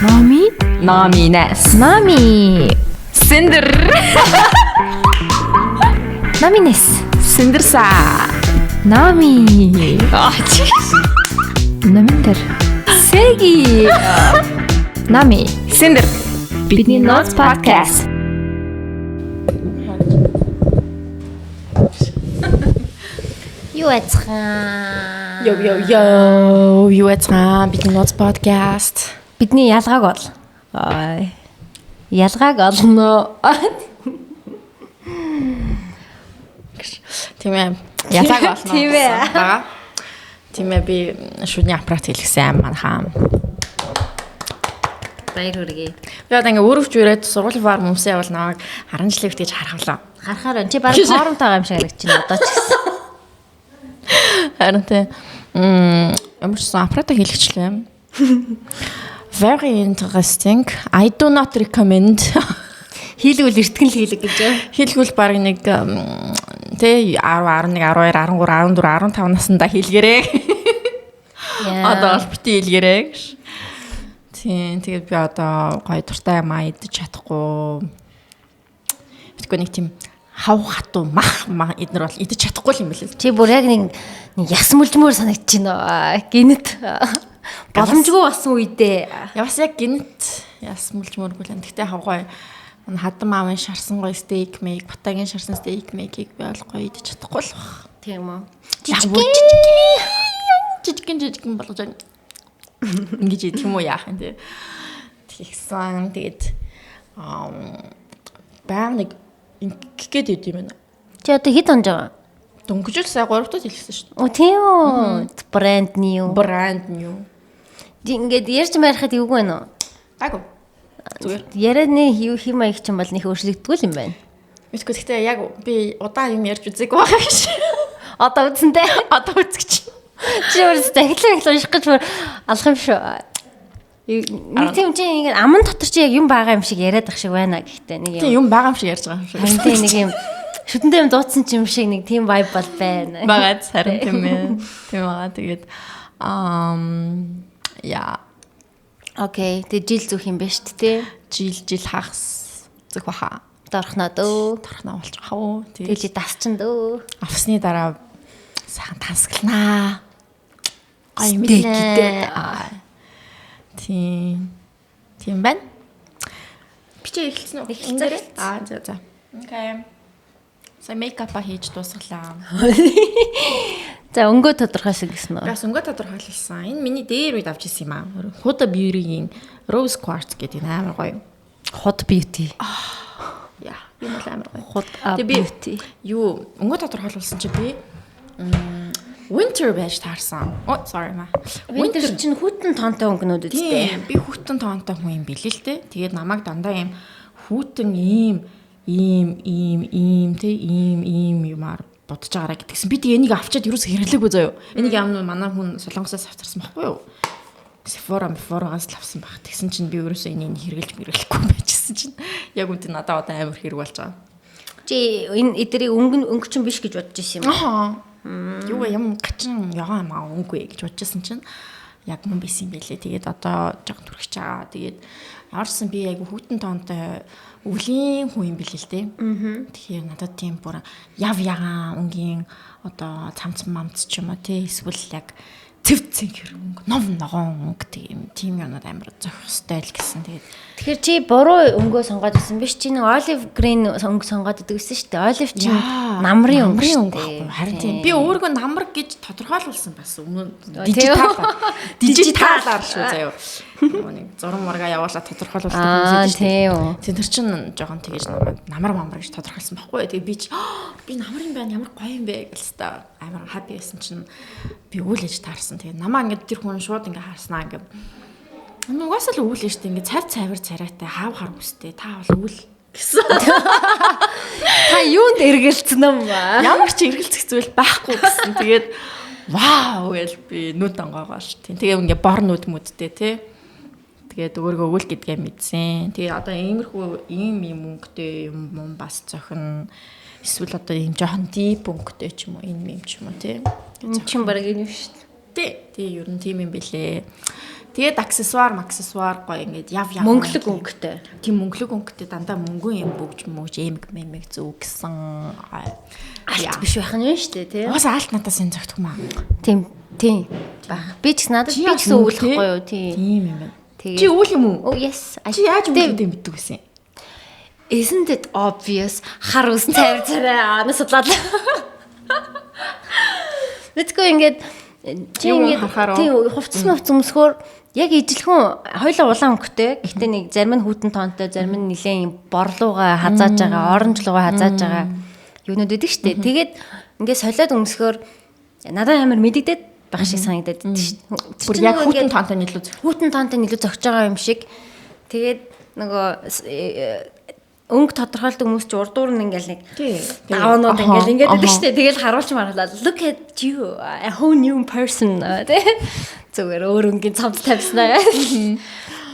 Номи, Номинес. Номи, Синдер. Номинес. Синдерса. Номи. Аа чи. Номиндер. Сеги. Номи. Синдер. Бидний Notes podcast. Юу ацхан? Йо йо йо, юу яцхан бидний Notes podcast. Бидний ялгааг бол. Ай. Ялгааг олно. Тийм ээ. Ялгааг олно. Тийм ээ. Бага. Тийм ээ, би шүдний аппарат хэлсэн манайхаа. Баяр хүргэе. Би одоо ингээ өөрөвч үрээд сургуулийн фарм өмсөн явал намайг 10 жилийн гэж харахлаа. Харахаар байна. Чи бараг хоромтойгоо юм шиг харагдаж байна одоо ч гэсэн. Харин тийм ямар ч аппарат хэлэгчлээ. Very interesting. I do not recommend. Хийлгүүл эртгэн л хийлэг гэж. Хийлгүүл баг нэг тэ 10 11 12 13 14 15 наснда хийлгэрээ. Одоо бол бити хийлгэрээ гэж. Тийм, тэгээд би одоо гоё дуртай юм аа идэж чадахгүй. Битгүй нэг тийм хав хатуу мах эднэр бол идэж чадахгүй юм билээ. Чи бүр яг нэг яс мүлжмөр санагдаж байна. Гинэт боломжгүй болсон үедээ. Явас яг гинэт яс мүлжмөргүй л. Тэгтээ хав гоё хадам аавын шарсан гоё стейк мейк, батагийн шарсан стейк мейкийг би бол гоё идэж чадахгүй л баг. Тийм үү. Жижигэн жижигэн болгож ингэж идэх юм уу яах юм те. Тэгсэн. Тэгээд баян нэг ингэх гээд идэм юм байна. Чи одоо хэд онж байгаа? Дөнгөжл сая 3 дахь хэлсэн шүү дээ. Оо тийм үү. Брэнд new. Brand new. Ингээд ярьж марихад эвгүй байна уу? Гайгүй. Зүгээр. Ярианы юу хэм маяг чинь бол нэх өөрчлөгддгүй юм байна. Мэдгүй, гэхдээ яг би удаан юм ярьж үзээгүй байгаа гэж. Одоо үзэнтэй. Одоо үзэж. Чи өөрөөс захидлаа ихлэ унших гэж бүр алах юм шүү. Нэг тийм чи ингээд аман дотор чи яг юм байгаа юм шиг яриад ах шиг байна гэхдээ нэг Тийм юм. юм байгаа юм шиг ярьж байгаа юм шиг. Харин тийм нэг юм шүтэндээ юм дуудсан ч юм шиг нэг тийм vibe бол байна. Багаад харин тийм ээ. Тийм байгаа. Тэгээд яа Окей. Тэг жил зүх юм байна шүү дээ. жил хагас зүх баха. Дорхноо дөө. Дорхноо болж байгаа уу. Тэг Тэгээд чи дасчин дөө. авсны дараа сайхан тансагланаа. Гоё юм Стейк лээ. идээд. Тийм. Тийм байна. Бичээ эхэлсэн үү? Эхэлсэн. Аа за за. Окей. Сая мейкапа хийж дуусгалаа. За өнгөө тодорхойлсон гэсэн үү? Бас өнгө тодорхойлсон. Энэ миний дээр үед авч ирсэн юм аа. Huda Beauty-гийн Rose Quartz гэдэг энэ амар гоё. Хот beauty. Яа, юм бол амар гоё. Хот Тэгээ би beauty. юу өнгө тодорхойлуулсан чи би winter байж таарсан. Oh, sorry ма. Winter чинь хүтэн тонтой өнгөнүүд үстэй. Тийм, би хүүтэн тоонтой хүн юм билээ л дээ. Тэгээд намайг дандаа ийм хүүтэн ийм ийм ийм ийм тэ ийм ийм юмар бодож байгаараа гэдгсэн. Би тэгээ энийг авчиад юус хэрэглээгүй заяо. Энийг ямар манай хүн Солонгосоос авчирсан байхгүй юу? Sephora Sephora-гаас л авсан баг. Тэгсэн чинь би өөрөөсөө энийг хэрэглэж мэргэлэхгүй байжсэн чинь яг үнтэй надад одоо амар хэрэг болж байгаа. Чи энэ эдэрийг өнгө өнгө чинь биш гэж бодож ирсэн юм. Аа. Юу вэ, юм гачин ягаан маа өнгө гэж бодчихсон чинь яг мөн байсан юм байлээ. Тэгээд одоо жоохон түрхэж байгаа. Тэгээд ямарсан би айгу хүүтэн тоонтой өвлийн хүн юм билээ л дээ. Тэгэхээр надад тийм бүр яв ягаан өнгийн одоо цамц мамц ч юм уу тий эсвэл яг цэв цэнхэр өнгө ном ногоон өнгө тийм тийм юмнууд амар зохих ёстой л гэсэн. Тэгээд Тэгэхээр чи буруу өнгөө сонгоод ирсэн биш чи нэг olive green өнгө сонгоод идэг гэсэн шүү дээ. Olive чинь Яа, намрын өнгө намрын шүү өнгө дээ. байхгүй. Харин тийм. Би өөрийгөө намар гэж тодорхойлуулсан бас өмнө тийм. дижиталаар. Дижиталаар шүү заяа. Нөгөө нэг зураг мурга явуулаад тодорхойлуулдаг Аа хүмүүс шүү дээ. тийм үү. Тийм тэр чинь жоохон тэгэж намайг намар мамар гэж тодорхойлсон байхгүй. Тэгээ би чи би намар юм байна ямар гоё юм бэ гэл та амар happy байсан чинь би үүлэж таарсан. Тэгээ намаа ингээд тэр хүн шууд ингээд харснаа ингээд угаасаа л үүлэн шүү дээ. Ингээд цав цавар царайтай хав хар үстэй та бол үл гэсэн. Та юунд эргэлцэн юм ба? Ямар ч эргэлзэх зүйл байхгүй гэсэн. Тэгээд вау гэж би нүд онгоогоол. Тийм. Тэгээ ингээ бор нүд мүдтэй тий. Тэгээд өөрийгөө өвөл гэдгээ мэдсэн. Тэгээ одоо иймэрхүү ийм ийм өнгөтэй юм юм бас зохино. Эсвэл одоо ийм жоохон deep өнгөтэй ч юм уу, энэ юм ч юм уу тий. Энэ чинь бараг энэ юм шүү дээ. Тий. Тий, ер нь тийм юм бэлээ. Тэгээд аксессуар, аксессуар гоё ингээд яв яв. Мөнгөлөг өнгөтэй. Тийм, мөнгөлөг өнгөтэй, дандаа мөнгөн юм бөгж мөгж эмэг мэмэг зүг гэсэн. Алт биш байх нь шүү дээ, тий. Уус алт надаас энэ зөгтөх маа. Тийм, тийм. Байх. Би ч гэсэн надад би ч гэсэн өвлөхгүй юу, тий. Тийм юм байна. Чи өвөл юм уу? Oh yes. Чи яаж өвлөд юм мэддэг гэсэн? Isn't it obvious? Хар ус цайвар царай анаас судлаад. Мэдгүй ингээд чи ингээд тий хувцас мөвц өмсгөр яг ижилхэн хоёлаа улаан өнгөтэй. Гэхдээ нэг зарим нь хүйтэн тоонтой, зарим нь нилээн борлууга хазааж байгаа, оранж лууга хазааж байгаа юунууд өгдөг штэ. Тэгээд ингээд солиод өмсгөр надад амар мэдэгдээд байх шиг санагдаад байдаг штэ. Бүр яг хүйтэн тоонтой илүү хүйтэн тоонтой илүү зөгж байгаа юм шиг. Тэгээд нөгөө өнгө тодорхойлдог хүмүүс чи урдуур нь ингээл нэг даваанууд ингээл ингээд байдаг штэ. Тэгэл харуулч маргалаа. Look at you, a whole new person тий. Зүгээр өөр өнгийн цамц тавьснаа.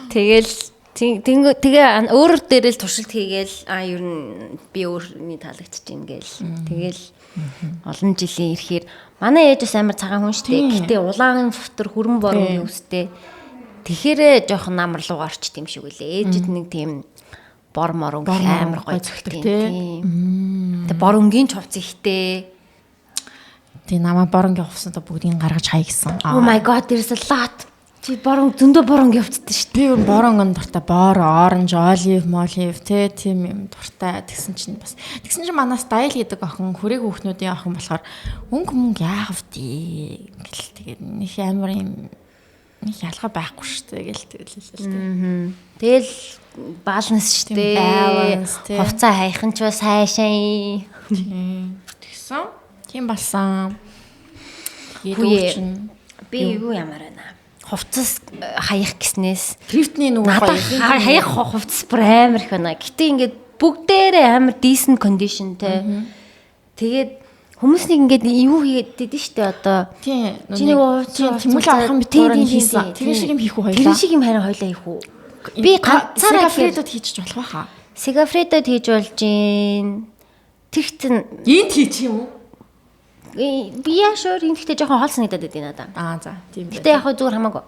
Тэгэл тэгээ өөр дээрэл туршилт хийгээл а ер нь би өөрний таалагдчих юм гээл. Тэгэл олон жилийн ирэхээр манай ээж бас амар цагаан хүн штэ. Гэтэ улаан футер хүрэн борон юустэй. Тэгэхээр жоохон намарлууга орчт юм шиг үлээ. Ээжид нэг тийм бор мор өнгө амар гоё зөгтөг тий. Тэгээ бор өнгийн ч хувц ихтэй. Тий, намаа бор өнгийн хувцсанд бүгдийг гаргаж хай гэсэн. Oh my god, there's a lot. Чи бор өнгө зөндөө бор өнгийн хувцтай шүү дээ. Би бор өнгөнд дуртай, бор, orange, olive, olive тий тийм юм дуртай. Тэгсэн чинь бас тэгсэн чинь манай style гэдэг охин хүрээг хүүхнүүдийн охин болохоор өнгө мөнгө яах вэ гэл тэгээд нэг амар юм нэг ялгаа байхгүй шүү дээ гэл тэгэл хэлээ л дээ. Тэгэл баланс шүү дээ. Хувцаа хайх нь ч бас хайшаа. Тэгсэн. Тийм болсон. Тэгээд чинь би юу ямар байна? Хувцас хаях гэснээс Thrift-ний нөгөө гоё хаях хувцас бүр амар их байна. Гэтэ ингээд бүгдээрээ амар decent condition те. Тэгээд хүмүүс нэг ингээд юу хийгээд дийдэн штэ одоо. Тийм. Чи нэг тэмүүлэн авах юм бит өөрөө хийсэн. Тэр шиг юм хийх үү хоёлаа? Тэр шиг юм харин хоёлаа хийх үү? Би ганцаараа Segafredo-д хийчих болох байхаа. Segafredo-д хийж болж гин. Тэгт энд хийчих юм уу? Би яашоор энэ гэхдээ жоохон хоол санагдаад байдیں надаа. Аа за, тийм байх. Гэтэ яг хөө зүгээр хамаагүй.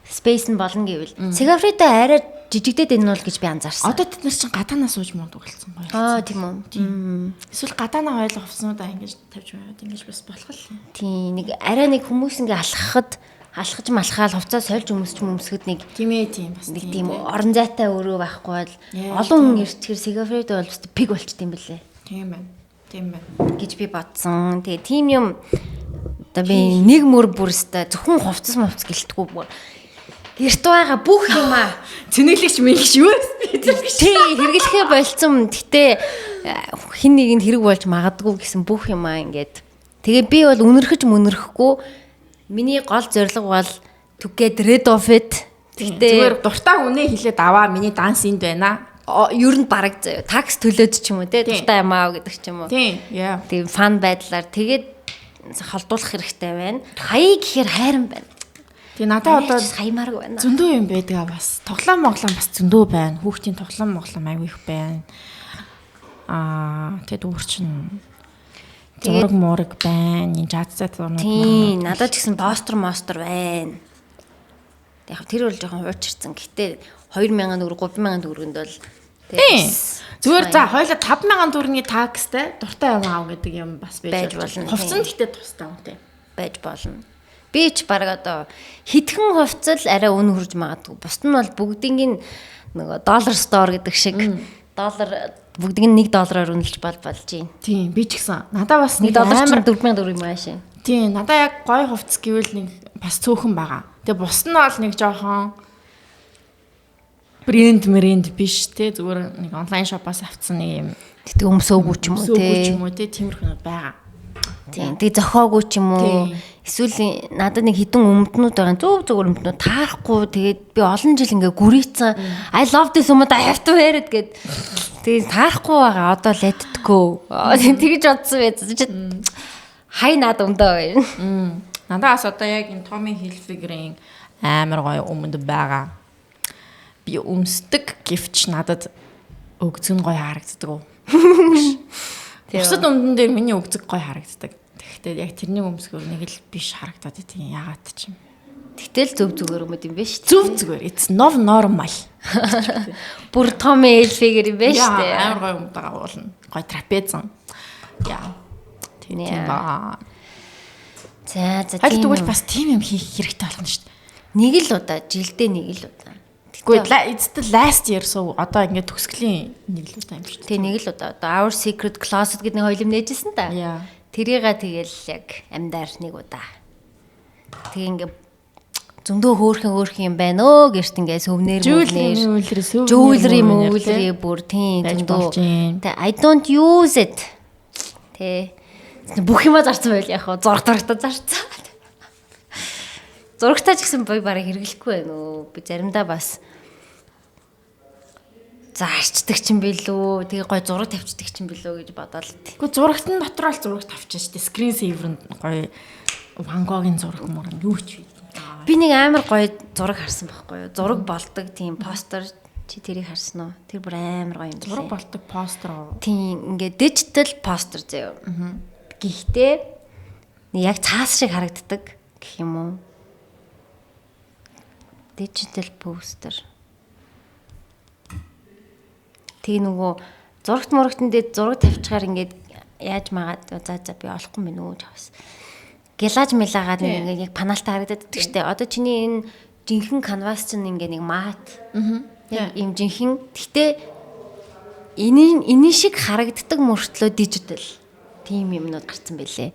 Space нь болно гэвэл Segafredo арай жижигдээд энэ бол гэж би анзаарсан. Одоо тэд нар чинь гадаанаа сууж муудаг болсон гоё. Аа тийм үү. Тийм. Эсвэл гадаанаа хоёул хувцснуудаа ингэж тавьж байгаад ингэж бас болох л. Тийм, нэг арай нэг хүмүүс ингээ алхахад алхаж малхаал хувцас сольж өмсч өмсгöd нэг тийм ээ, тийм бас нэг тийм орон зайтай өрөө байхгүй бол олон хүн ирчихэр Segafredo бол бас пиг болчт юм бэлээ. Тийм байна. Тийм байна гэж би бодсон. Тэгээ тийм юм одоо би нэг мөр бүр өстой зөвхөн хувцас мувц гэлтгүй бүр гэрт байгаа бүх юм аа цэнэглэгч мэлгч юу вэ? Тий, хэрэглэхээ болцсон. Гэтэ хин нэг нь хэрэг болж магадгүй гэсэн бүх юм аа ингээд. Тэгээ би бол үнэрхэж мөнөрөхгүй. Миний гол зорилго бол to get rid of it. Гэтэ зүгээр дуртай хүнээ хилээд аваа, миний данс энд байна. Ер нь бараг заяа такс төлөөд ч юм уу те дуртай юм аа гэдэг ч юм уу. Тийм. Яа. Тийм фан байдлаар тэгээд холдуулах хэрэгтэй байна. Хаяа гэхээр хайран байна. Тэгээ надад одоо хаямааргүй байна. Зөндөө юм байдаг а бас. Тоглоом моглоом бас зөндөө байна. Хүүхдийн тоглоом моглоом аягүй их байна. Аа тэгээд өөр чинь зураг мураг байна. Энэ жаацтай зурнууд. Тийм, надад ч гэсэн постер мостер байна. Яг тэр бол жоохон хуучирсан. Гэтэ 2000 төгрөг, 3000 төгрөгөнд бол тийм. Зүгээр за хоёлаа 5000 төгрөгийн такстай дуртай юм аав гэдэг юм бас байж болно. Хувцсан гэхдээ тустай үнэтэй байж болно. Би ч баг одоо хитгэн хувцал арай үн хурж магадгүй. Бусд нь бол бүгднийг нөгөө доллар store гэдэг шиг доллар бүгдийг нь 1 доллараар үнэлж болж байна. Тийм, би ч гэсэн. Надаа бас 1 доллар чинь 4000 төгрөг юм аашаа. Тийм, надаа яг гоё хувцас гэвэл нэг бас цөөхөн байгаа. Тэгээ бус нь бол нэг жоохон брэнд мрэнд биш те, зүгээр нэг онлайн шопоос авцсан нэг юм. Тэгтээ өмсөөгүй ч юм уу те. Өмсөөгүй ч юм уу те, тиймэрхүүнүүд байгаа. Тийм, тэг зохиогүй ч юм уу. Эсвэл надад нэг хідэн өмднүүд байгаа, зөв зөвөр өмднүүд таарахгүй. Тэгээд би олон жил ингээ гүрийцэн I love this өмд, I have to wear it гэд. Тэгээд таарахгүй байгаа. Одоо let it go. Тэгэж бодсон байж. Хай над өмдөө байна. Надад бас одоо яг энэ Tommy Hilfiger-ийн амар гоё өмд байгаа. Би өмсдөг гэвч надад өгзөн гоё харагддаг. Бусад өмдөн дээр миний өгзөг гоё харагддаг. Тэгэхдээ яг тэрний өмсгөр нэг л биш харагдаад тийм яагаад ч юм. Гэтэл зөв зүгээр юм юм биш. Зөв зүгээр. It's not normal. Бүр Tommy Hilfiger юм биш үү? Амар гоё юм даа уулна. Гоё трапезан. Яа. Тийм ба. За за. Аль тэгвэл бас тийм юм хийх хэрэгтэй болох нь шүү дээ. Нэг л удаа, жилдээ нэг л удаа. Гэхдээ it's the last year so одоо ингээд төгсгөлийн нэг л удаа юм шүү дээ. Тэг нэг л удаа. Одоо Our Secret Closet гэдэг нэг хоёлым нээжсэн та. Тэрийга тэгэл яг амьдаар нэг удаа. Тэг ингээд зөндөө хөөрхөн хөөрхөн юм байна өө гэрт ингээд сөвнэр мөвнэр jewelry мөвлөрий бүр тийм зөндөө. Тэг I don't use it. Тэ бүх юма зарцсан байл яг хоо зураг зурагтаа зарцсан. Зурагтаа ч гэсэн бой бараг хэрэглэхгүй байна өө. Би заримдаа бас заарчдаг ч юм бэлүү. Тэгээ гой зураг тавьчихдаг ч юм бэлүү гэж бодоол. Гэхдээ зурагт нь дотор л зураг тавьчих шүү дээ. Screen saver-нд гоё Ван Гогийн зураг мураг юу ч үү. Би нэг амар гоё зураг харсан байхгүй юу? Зураг болдог тийм постэр чи тэрийг харсан уу? Тэр бүр амар гоё юм байна. Зураг болдог постэр уу? Тийм ингээ дижитал постэр заяа. Гэхдээ яг цаас шиг харагддаг гэх юм уу? Digital poster. Тэг нөгөө зурагт мурагтан дээр зураг тавьчихаар ингээд яаж магаад за за би олохгүй мэн үү гэж авсан. Гялаж мэлаагаад нэг ингээд яг паналтай харагдаад байдаг штэ. Одоо чиний энэ жинхэнэ канвас чинь ингээд нэг мат. Яг ийм жинхэнэ. Гэтэ энэ шиг харагддаг мөртлөө дижитал тийм юмнууд гарцсан байлээ.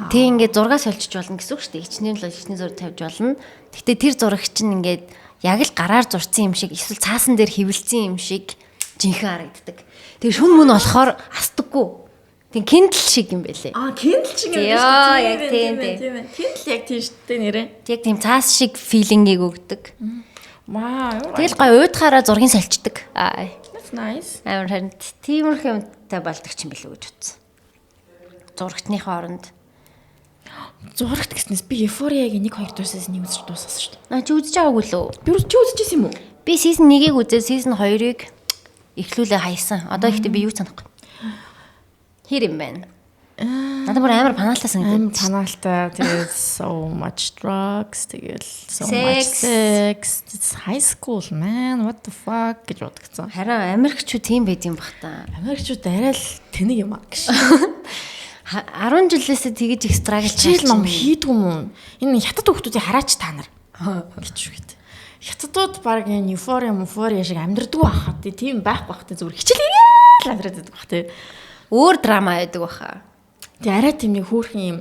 Тэг ингээд зургаа сольчиж болно гэсэн үг шүү дээ. Хичнээн л хичнээн зураг тавьж болно. Гэтэ тэр зураг чинь ингээд яг л гараар зурцсан юм шиг эсвэл цаасан дээр хэвлэлсэн юм шиг жинхэнэ харагддаг. Тэг шүн мөн болохоор астдаггүй. Тийм Kindle шиг юм байлээ. Аа, Kindle шиг юм шүү дээ. Яг тийм тийм. Kindle яг тийм шүү дээ нэрээ. Яг тийм цаас шиг филингийг өгдөг. Вау. Тэгэл гой уйдахаараа зургийг сольчдаг. Аа. That's nice. Амар харин тиймэрхүү юмтай болдог ч юм билүү гэж бодсон. Зурагтныхаа оронд. Зурагт гэснээс би Euphoria-гийн 1 2 дугаар season-ыг үзэж дуусгасан шүү дээ. Аа, чи үзэж байгаагүй лөө? Би чи үзчихсэн юм уу? Би season 1-ийг үзээ, season 2-ыг эхлүүлээ хайсан. Одоо ихтэй би юу санахгүй. Хэр юм бэ? Надад бүр амар панаалтай санагдав. Амар панаалтай. Тэгээд so much drugs, тэгэл so much sex. It's high school man. What the fuck гэж бодгцсан. Харин Америкчууд тийм байд юм бах та. Америкчууд арай л тэнэг юм аа гэж. 10 жилээсээ тэгэж их struggle хичээл ном хийдгүү юм уу? Энэ хятад хүүхдүүдийг хараач та нар гэж шүгэт. Хятадууд баг энэ euphoria, euphoria шиг амьдрдаггүй байхад тийм байхгүй бах те зүгээр хичээл хийгээл амьдраад байдаг бах те. Өөр драма байдаг баха. Тэг арай тийм нэг хөөрхөн юм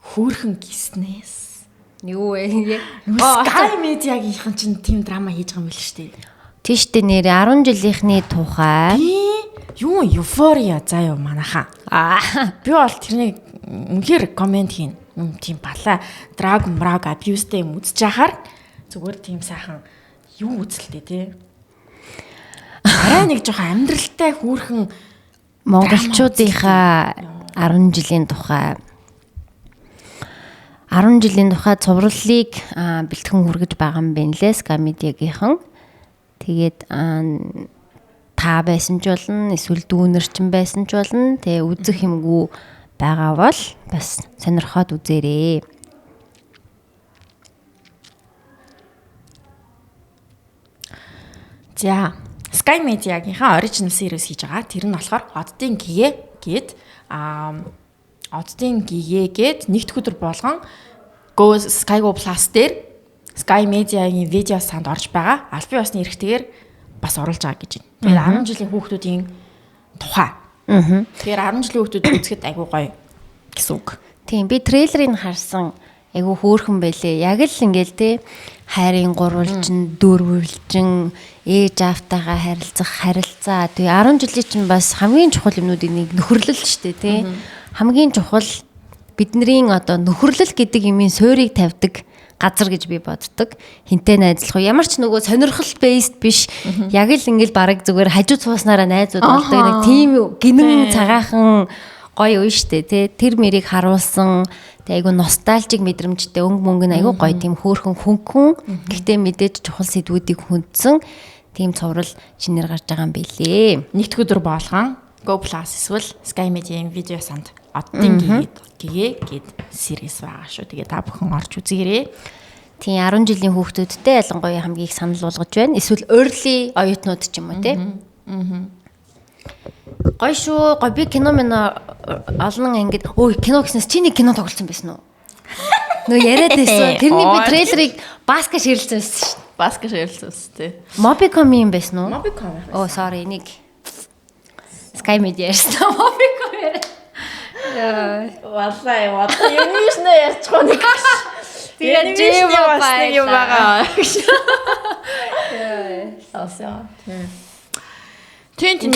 хөөрхөн гиснээс. Юу вэ? Sky Media-гийнхан чинь тийм драма хийж байгаа юм биш үү? Тийш дээ нэр 10 жилийнхний тухай. Юу Euphoria заа юу манайхаа. Аа би бол тэрнийг үнэхээр комент хийн. Тийм балаа drug мраг abuse-тэй юм үзэж яхаар зүгээр тийм сайхан юу үзэлтэй те. Арай нэг жоохон амьдралтай хүүрхэн монголчуудынхаа 10 жилийн тухай 10 жилийн тухай цувраллыг бэлтгэн хүргэж байгаа юм байна лээ Sky Media-гийнхан. Тэгээд та байсан ч болно, эсвэл дүүнер ч байсан ч болно. Тэгээ үзэх юмгүй байгаа бол бас сонирхоод үзээрэй. За, Sky Media-гийнхаа original series хийж байгаа. Тэр нь болохоор Оддын гэгээ гээд Оддын гэгээ гээд нэгд өдөр болгон Go Sky Go Plus дээр Sky Media-гийн видео санд орж байгаа. Албан ёсны эрхтэйгээр бас оруулж байгаа гэж байна. Тэгээд 10 жилийн хүүхдүүдийн тухай. Тэгэхээр 10 жилийн хүүхдүүд үзэхэд айгүй гоё гэсэн үг. Тийм, би трейлерыг харсан. Айгүй хөөрхөн байлээ. Яг л ингээл те хайрын гурвалжин, дөрвөлжин, ээж аавтайгаа харилцах харилцаа. Тэгээ 10 жилийн чинь бас хамгийн чухал юмнуудын нэг нөхөрлөл шүү дээ, тий. Хамгийн чухал бидний одоо нөхөрлөл гэдэг юмын суурийг тавьдаг газар гэж би боддог. Хинтээ найзлах уу? Ямар ч нөгөө сонирхол based биш. Яг л ингээл бараг зүгээр хажуу цууснараа найзууд болдог нэг тийм гинэн цагаахан гоё үе штэ тий. Тэр мэрийг харуулсан. Тэг айгу ностальжик мэдрэмжтэй өнгө мөнгө нь айгу гоё тийм хөөрхөн хөнгөн. Гэхдээ мэдээж чухал сэдвүүдийг хүндсэн тийм цуврал шинээр гарч байгаа юм билээ. Нэгд өдөр болгон Go Plus эсвэл Sky Media-ийн видео санд Оддын гэгээ гэд series байгаа шүү. Тэгээ та бүхэн орж үзээрэй. Тийм 10 жилийн хүүхдүүдтэй ялангуяа хамгийн их санал болгож байна. Эсвэл early оюутнууд ч юм уу тий. Гоё шүү. Гоё би кино минь олон ангид өө кино гэснээс чи нэг кино тоглолцсон байсан уу? Нөө яриад байсан. Тэрний би трейлерыг Баска share лсэн байсан шүү. Баска share лсэн байсан тий. Mobicom юм байсан уу? Mobicom. Оо sorry нэг Sky Media ярьсан. Mobicom яриа. Валлаа валлаа юм шнэ ярьчих нэг. Тэгээд жим бас нэг юм байгаа. Асаа. Тийм тийм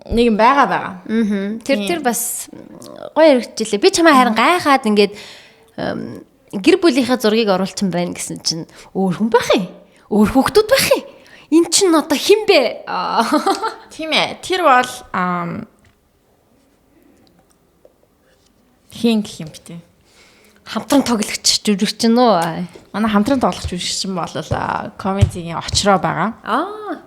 нэг юм байгаа. Аа. Тэр бас гоё хэрэгжүүлээ. Би чамаа харин гайхаад ингээд гэр бүлийнхээ зургийг оруулсан байна гэсэн чинь өөр хүн байх юм. Өөр хүүхдүүд байх юм. Эн чинь одоо хэн бэ? Тийм ээ. Тэр бол хин гэх юм бэ те. Хамтран тоглогч жүжигчин үү? Манай хамтран тоглогч жүжигчин бол комедигийн Очроо байгаа. Аа.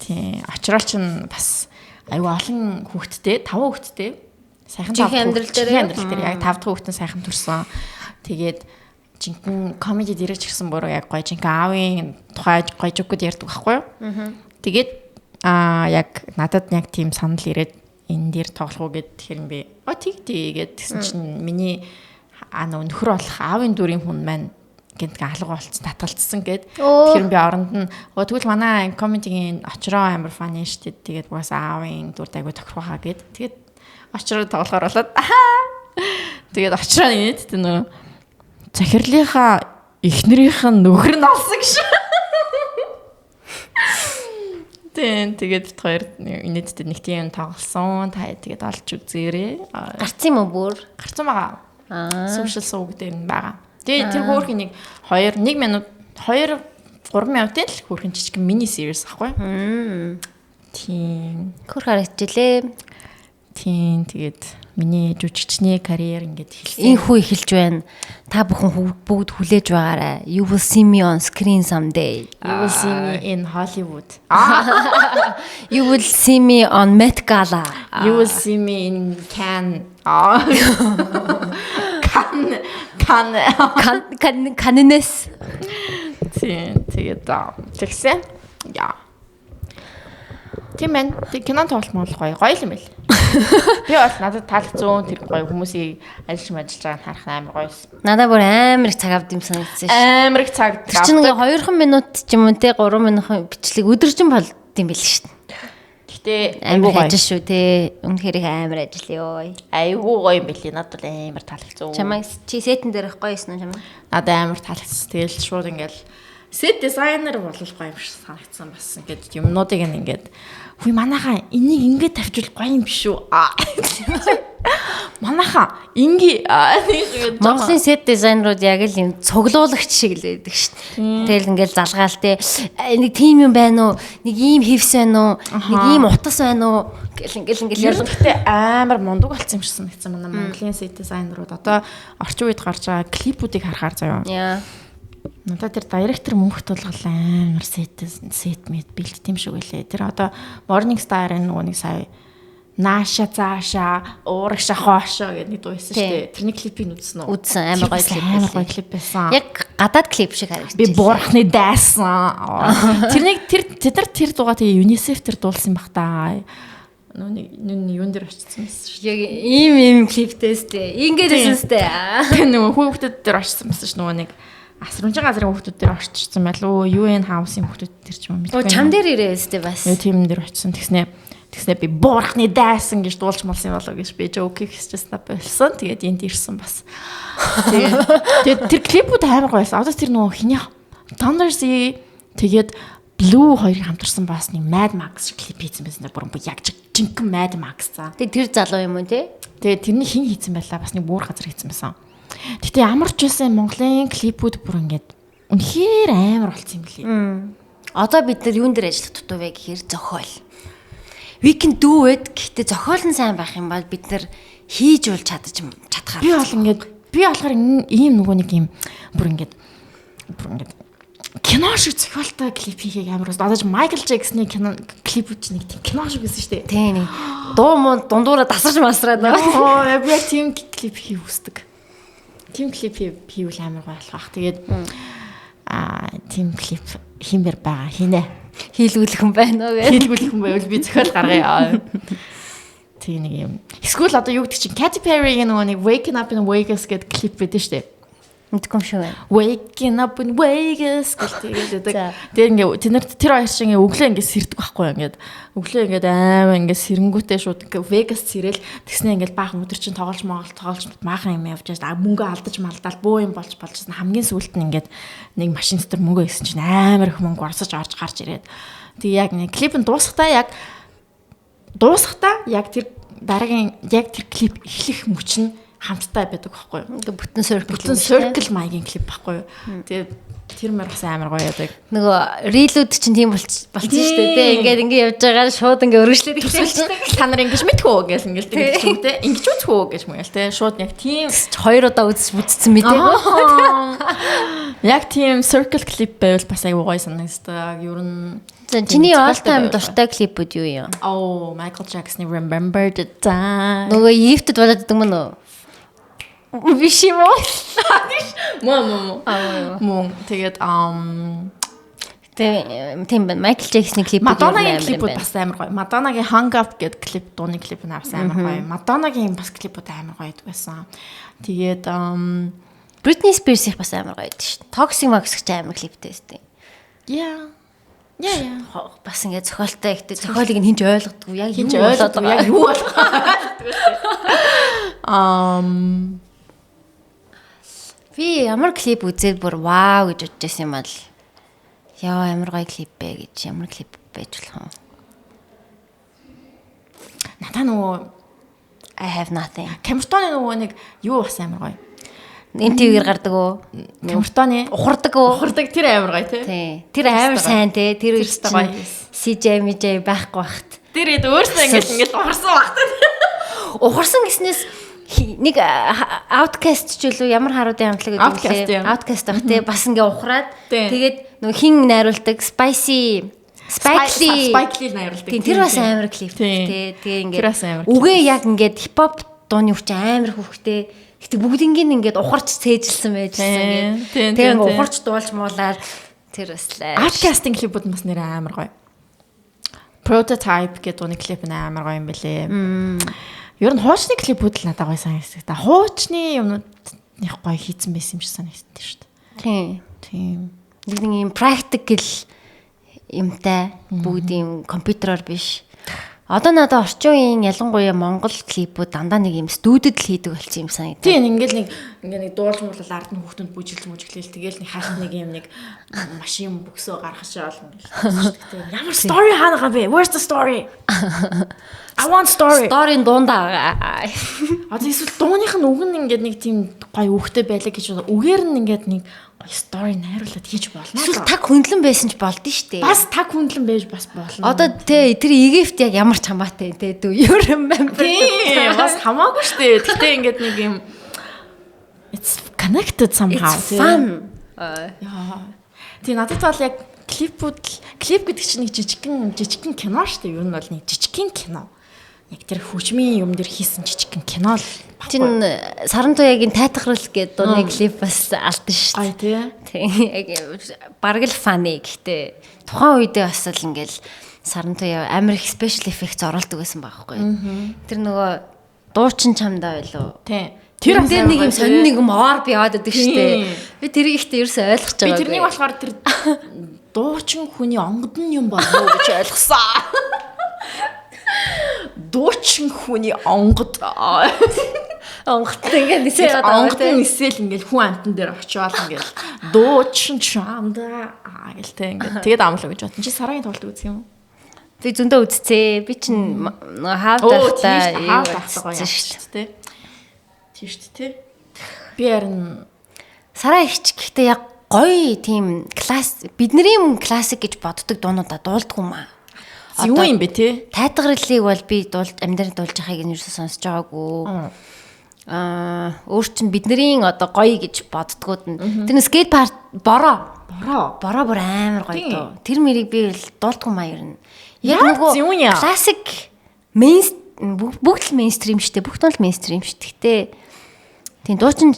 Тийм. Очроо чинь бас аюу олон хүүхэдтэй, 5 хүүхэдтэй. Сайхан 5 амьдрал дээр яг 5 дахь хүүхэд нь сайхан төрсөн. Тэгээд жинхэнэ комеди дээрч гисэн бүрөө яг гоё жинхэнэ аавын тухай гоё жокуд ярьдаг байхгүй юу? Тэгээд яг надад яг тийм санал ирээд энэ дээр тоглох уу гэд тэгэхээр би тэг тэгээд тэгсэн чинь миний нөө нөхөр болох аавын дүрийн хүн маань гэнтгэ алга болцсон татгалцсан гэд. Тэгэхээр би оронд нь тэгвэл манай комедигийн Очроо амар фаны шүү дээ. Тэгээд угаас аавын дүрд айгу тохирох хаа гэд. Тэгээд Очроо тоглохоор болоод тэгээд Очроо нийт нөө захирлынхаа эхнэрийнх нь нөхөр нь олсон гэж. Тийм тэгээд бит хоёр инээдтэй нэг тийм тоглосон. Та тэгээд олж үзээрэй. Гарцсан юм уу бүр? Гарцсан байгаа. Social сууг дээр нь байгаа. Тэгээд тэр хөөрхөн нэг 2 1 минут 2 3 минутын л хөөрхөн жижиг мини series ахгүй. Тийм. Хөр харагдчихлээ. Тийм тэгээд миний жүжигчний карьер ингээд эхэлсэн. Энхүү эхэлж байна. Та бүхэн бүгд хүлээж байгаарай. You will see me on screen someday. You will see me in Hollywood. You will see me on Met Gala. You will see me in Cannes. Cannes. Cannes. Тийм тэгээд тэгсэн. Яа. Тийм байна. Тэг кинон тоглолт мөн гоё. Гоё юм байл. Би бол надад таалагдсан тэр гоё хүмүүсийг ажиллаж ажиллаж байгааг харах амар гоё юм. Надад бүр амар их цаг авд юм санагдсан шээ. Амар их цаг. Тэр чинь ингээ 2 минут ч юм уу те 3 минутын бичлэг өдөржин болд юм байл шээ. Гэтэ амар ажил шүү те. Үнэхээр их амар ажил ёо. Айгуу гоё юм байл. Надад бол амар таалагдсан. Чамайг чи сетэн дээр их гоё юм уу чамайг? Надад амар таалагдсан. Тэгэл шууд ингээл сет дизайнер бол гоё юм шиг санагдсан бас. Ингээд юмнуудыг ингээд хүй манайхаа энийг ингээд тавьчвал гоё юм биш үү? Манайхаа ингээ Монголын сет дизайнерууд яг л юм цуглуулагч шиг л байдаг шүү дээ. Тэгэл ингээл залгаал те нэг тим юм байна уу? Нэг ийм хевс байна уу? Нэг ийм утас байна уу? Гэл ингээл ингээл ярьдаг. Гэтэ амар мундаг болсон юм шиг санагдсан манай Монголын сет дизайнерууд одоо орчин үед гарч байгаа клипүүдийг харахаар заяа. Яа. Надад тэр директор мөнх тулгал амар сет мэд бэлдт юм шиг байлээ. Тэр одоо Morning Star-ын нөгөө нэг сая нааша цаашаа уурагша хоошоо гэдэг нэг дуу байсан шүү дээ. Тэрний клипийг үзсэн үү? Үзсэн, амар гоё клип. Амар гоё клип байсан. Яг гадаад клип шиг харагдчихлаа. Би буурхны дайсан. Тэрнийг тэр тэд нар тэр дуугаа тэгээ UNICEF тэр дуулсан байх та. Нүг нүн юун дээр очсон байсан шүү. Яг ийм ийм клиптэйс дээ. Ингээд байсан сте. Тэр нөгөө хүүхдүүд дээр очсон байсан шүү нөгөө нэг асрамжийн газрын хүүхдүүд дээр очсон байлуу. UN House-ийн хүүхдүүд дээр ч юм уу мэдгүй. Чам дээр ирээс тэ бас. Тийм дээр очсон. Тэгснэ би буурхны дайсан гэж дуулж малсан болоо гэж би жоок хийчихсэн болсон. Тэгээд энд ирсэн бас. Тэгээд тэр клипүүд амар гоё байсан. Одоо тэр нөгөө хиний Thunder Sea тэгээд Blue хоёрыг хамтарсан бас нэг Mad Max шиг клип хийсэн байсан. Бүр яг жинхэнэ Mad Max за. Тэгээд тэр залуу юм уу те? Тэгээд тэрний хин хийсэн байлаа. Бас нэг бүр газар хийсэн байсан. Гэтэ ямар ч байсан Монголын клипүүд бүр ингээд үнэхээр амар болсон юм лээ. Одоо бид нар юун дээр ажиллах дутуу вэ гэхээр зохиол. We can do it гэхдээ зохиол нь сайн байх юм бол бид нар хийж бол чадхаар. Би бол ингээд би болохоор ийм нөгөө нэг ийм бүр ингээд кино шиг зохиолтой клип хийхийг амар үзсэн. Одоо ч Майкл Джексны кино клипүүд чинь нэг тийм кино шиг байсан шүү дээ. Тийм нэг дуу муу дундуураа тасарч масраад байгаа. Би яг тийм клип хийх хүсдэг. Тим клип хийвэл амар гоё болох бах. Тэгээд тим клип хиймээр байгаа хийнэ. Хийлгүүлэх юм байна уу гэх. Хийлгүүлэх юм байвал би зохиол гаргая. Тийм нэг юм. Эсвэл одоо юу гэдэг чинь Katy Perry-гийн нөгөө нэг Waking Up in Vegas гэдэг клип байдаг шүү дээ. Мэдгүй юм шиг байна. Waking up in Vegas гэх тэгээд байдаг. Тэгээд ингээ тэд нар тэр хоёр чинь ингээ өглөө ингээ сэрдэг байхгүй юу ингээд. Өглөө ингээд амар ингээ сэрэнгүүтээ шууд ингээ Vegas сэрэл тэгснэ ингээ баахан өдөр чинь тоглож моголт тоглож баахан юм явж байгаа. Мөнгө алдаж малдаал бөө юм болж болжсэн. Хамгийн сүүлд нь ингээд нэг машин дотор мөнгө өгсөн чинь амар их мөнгө орсож орж гарч ирээд. Тэг яг нэг клип нь дуусахтаа яг тэр дараагийн яг тэр клип эхлэх мөч нь хамттай байдаг байхгүй юу? Ингээ бүтэн circle. Бүтэн circle маягийн клип байхгүй юу? Тэгээд тэр мөр бас амар гоё яадаг. Нөгөө reel үүд чинь тийм болчихсон шүү дээ, тэ. Ингээд ингээ явж байгаа шууд ингээ өргөжлээд эхэлчихдэг. Та нар ингэж мэдхүү гэл ингээл тэгэж юм те. Ингэж үзэх үү гэж мэгэл те. Шууд яг тийм хоёр удаа үзсэн мэдээгүй. Яг тийм circle clip байвал бас аягүй гоё санагддаг. Ер нь За чиний all time дуртай клипүүд юу юм? Oh, Michael Jackson-ы Remember the Time. Нөгөө Египтэд болоод идэг мөн үү? Биш юм уу? Мөн. Мөн. Тэгээд тийм байна. Майкл Джексоны клип Мадоннагийн клипүүд бас амар гоё. Мадоннагийн Hung Up гэдэг клип, дууны клип нь бас амар гоё. Мадоннагийн бас клипүүд амар гоё байсан. Тэгээд Britney Spears-ийн бас амар гоё байдаг шүү. Toxic Max гэж амар клиптэй байсан. Yeah. Yeah. Бас ингээд зохиолтой ихтэй зохиолыг нь хинч ойлгодгүй. Яг юу болоод байгаа. Яг юу болох вэ? Би ямар клип үзээд бүр вау гэж бодож байсан юм бол яа ямар гоё клип бэ гэж ямар клип байж болох юм. Надаа нөгөө I have nothing. Камертоны нөгөө нэг юу бас амар гоё. MTV-гээр гардаг уу? Камертоны ухардаг уу? Ухардаг тэр амар гоё тий. Тий. Тэр амар сайн тий. Тэр гоё. CJ MJ байхгүй бахт. Тэр хэд өөрсдөө ингээд ухарсан бахт. Ухарсан гэснээс нэг Outcast ч үлээ ямар харуудын хамтлаг гэдэг вэ? Outcast байх тий. Бас ингээ ухраад тэгээд нөгөө хин найруулдаг Spicy Spike Lee найруулдаг. Тийм тэр бас амар клип тий. Тэгээ ингээд үгээ яг ингээд хипхоп дууны хүч амар хүүхтэй. Гэтэ бүгднийг ингээд ухарч цээжилсэн байжсэн ингээд. Тэгээ ингээд ухарч дуулж муулаад тэр бас л. Outcast-ийн клипүүд бас нэр амар гоё. Prototype гэдэг дууны клип нь амар гоё юм бэлээ. Ер нь хуучны клипүүд л надад гоё санагддаг. Та хуучны юмнууд их гоё хийцэн байсан юм шиг санагддаг шүү дээ. Тийм. Тийм. Нэг юм practical юмтай бүгд юм компьютероор биш. Одоо надад орчин үеийн ялангуяа Монгол клипүүд дандаа нэг юм студид л хийдэг болсон юм санагдав. Тийм ингээл нэг ингээ нэг дуулж муулал ард нь хүүхдүүд бүжиглж мүжиглээл тэгэл нэг хальт нэг юм нэг машин бөксөө гаргах шаал ингээл. Ямар story хаана байгаа бэ? Where's the story? I want story. Story-ын дундаа. Одоо эсвэл дууных нь үг нь ингээд нэг тийм гоё үгтэй байлаа гэж үгээр нь ингээд нэг гоё story найруулад хийж болно. Эсвэл таг хүндлэн байсан ч болдсон шүү дээ. Бас таг хүндлэн байж бас болно. Одоо тэ тэр Египт яг ямар ч хамаатай тэ do you remember? Тийм бас хамаагүй шүү дээ. Гэтэ ингээд нэг юм it's connected somehow. It's fun. Яа. Тийм надад бол яг клипүүд клип гэдэг чинь нэг жижигхэн кино шүү дээ. Ер нь бол нэг жижигхэн кино. Яг тэр хөгжмийн юм дээр хийсэн жижигхэн кино л баггүй. Чин Саран Туяагийн тайтгарал гэдэг дууны клип бас алдан шүү дээ. Тий. Тийм яг бараг л funny гэхдээ тухайн үедээ бас л ингээл Саран Туяа амар их special effects оруулдаг байсан байхгүй. Тэр нөгөө дуучин чамдаа байлуу. Тийм. Тэр дээр нэг юм сонин нэг юм орб яваад байдаг шүү дээ. Би тэрийг ихтэй ерөөсөй ойлгож байгаа. Би тэрнийг болохоор тэр дуучин хүний онгод нь юм болов уу гэж ойлгосон. Дуучин хүний онгод онгод ингээд нисээ яваад байгаа. Онгод нь нисээл ингээд хүн амтан дээр очиод ингээд дуучин чамдаа гэл тэ ингээд тэгээд амлаа гэж бодсон. Чи сарагийн тоглолт үзэх юм уу? Би зөндөө үзцээ. Би чин хаав дахтаа хаав дахтаа гоё шүү дээ. Тийм шүү дээ. Би харин Сараа ихч гэхдээ яг гоё тийм класс бидний юм классик гэж боддог дуунуудаа дуулдгүй юм аа. Юу юм бэ те? Тайтгараллыг бол би дуулж амьдрал дуулж байгааг нь юусоо сонсож байгаагүй. Аа өөр чин бидний одоо гоё гэж боддгууд нь тэр скейт парк бороо. Бороо бүр амар гоё дуу. Тэр мэрийг би дуулдгүй маа ер нь. Яг нөгөө классик мейн бүгд л мейнстрим шүү дээ. Бүгд л мейнстрим шүү. Гэхдээ тийм дуучин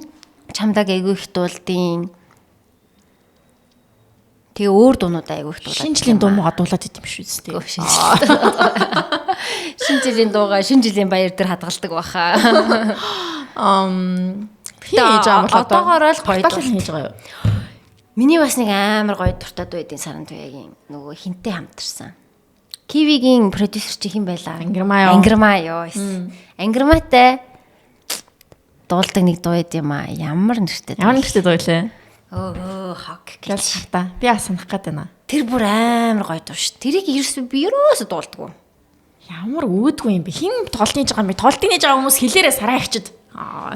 Чамдаг айгүй их дуулдیں۔ Тэгээ өөр дуунуудаа айгүй их дуулаад. Шинэ жилийн дуу муугаа дуулаад идэм шүү дээ. Шинэ жилийн. Шинэ жилийн дуугаа шинэ жилийн баяр дээр хадгалдаг баха. Хин хийж байгаа бол одоогоор л гоё дуу хийж байгаа юу? Миний бас нэг амар гоё дуртай дуу эдийн саран туяагийн нөгөө хинтээ хамтарсан. Кивигийн продюсер чи хэн байлаа? Ангирмаа юу? Ангирмаа юу. Ангирмаатай дуулдаг нэг дуу эд юм аа. Ямар нэртэй. Ямар нэртэй дуу илээ? Өө хог гэж та. Би бас санах гээд байна. Тэр бүр амар гоё дуу ш. Тэрийг ерөөсөө би ерөөсөө дуулдаггүй. Ямар үүдгүй юм бэ? Хин тоглолт хийж байгаа юм бэ? Тоглолт хийж байгаа хүмүүс хэлээрээ сараа ихчэд.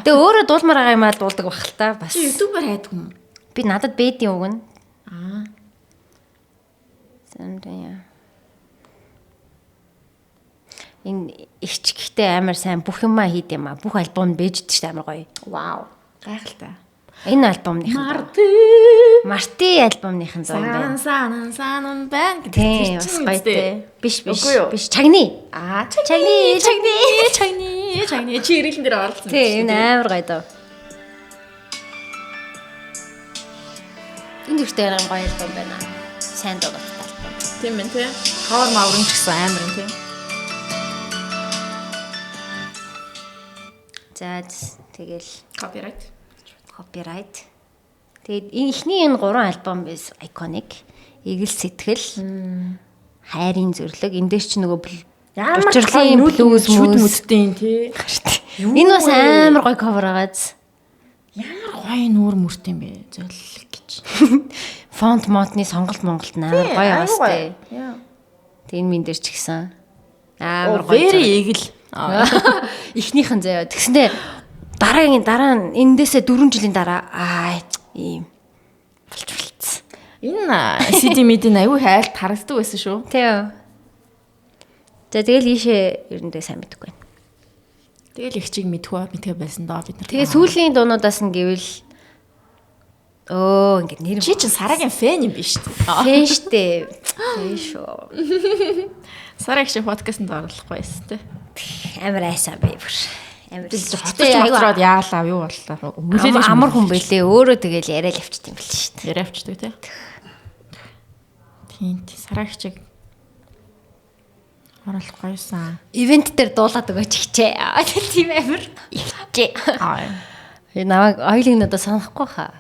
Тэгээ өөрөө дуулмаар байгаа юм аа дуулдаг бах л та бас. Чи YouTube-аар хайдаг юм уу? Би надад бэдийн үг нь. Аа. Сандаа. Энэ ихч гэхдээ амар сайн бүх юмаа хийд юм аа. Бүх альбом бэждэг ш амар гоё. Вау. Гайхалтай. Энэ альбомных нь Марти Марти альбомных нь зоо юм байна. Сан сан байна гэдэг тэр чинь гоё те. Биш биш биш чагны. Аа чагны чагны чагны чагны чи ирэлэн дээр оролцсон. Тийм энэ амар гоё доо. Энэ ихтэй амар гоё альбом байна. Сайн дуудалтай альбом. Тийм ээ тий. Cover маврын ч гэсэн амар юм тий. За тэгэл copyright. Copyright. Тэгээд энэ эхний энэ гурван альбом is iconic. Игэл сэтгэл, хайрын зүрлэг. Энэ дээр чи нөгөө ямар учирлын блюз шүд мүдтэй тий. Энэ бас амар гоё cover байгааз. Ямар гоё нүүр мөрт юм бэ? Зөллөг гэж. Фонт монтны сонголт Монголд амар гоё байгаас тий. Тэгээд энэ мэн дээр ч гэсэн амар гоё. Very игэл. Эхнийхэн заяа. Тэгснээ дараагийн дараа нь эндээсээ 4 жилийн дараа аа ийм болж болцсон. Энэ CD мэдэн аюу хайлт харагддаг байсан шүү. Тийм. За тэгэл ийшээ ерэндээ сайн мэдэхгүй байна. Тэгэл их чиг мэдхүү мэдхэ байсан доо бид нар. Тэгээ сүүлийн дуунуудаас нь гэвэл өө ингээд нэр чи чинь Сарагийн фэн юм биш үү? Фэн штэ. Фэн шүү. Сараг шиг подкастэнд оруулахгүй байсан те. Амар айсан би бүр. Амар хоцорч моцроод яалаа юу боллоо. Өвлөөл амар хүн бэлээ. Өөрөө тэгэл яриа л авчт юм бэл шүү дээ. Яриа авчдаг те. Тийм тий Сараг чиг оруулах гоёсан. Ивент дээр дуулаад өгөөч хичээ. Тийм амар. Хичээ. Аа. Намайг ойлыг надад санахгүй хаа.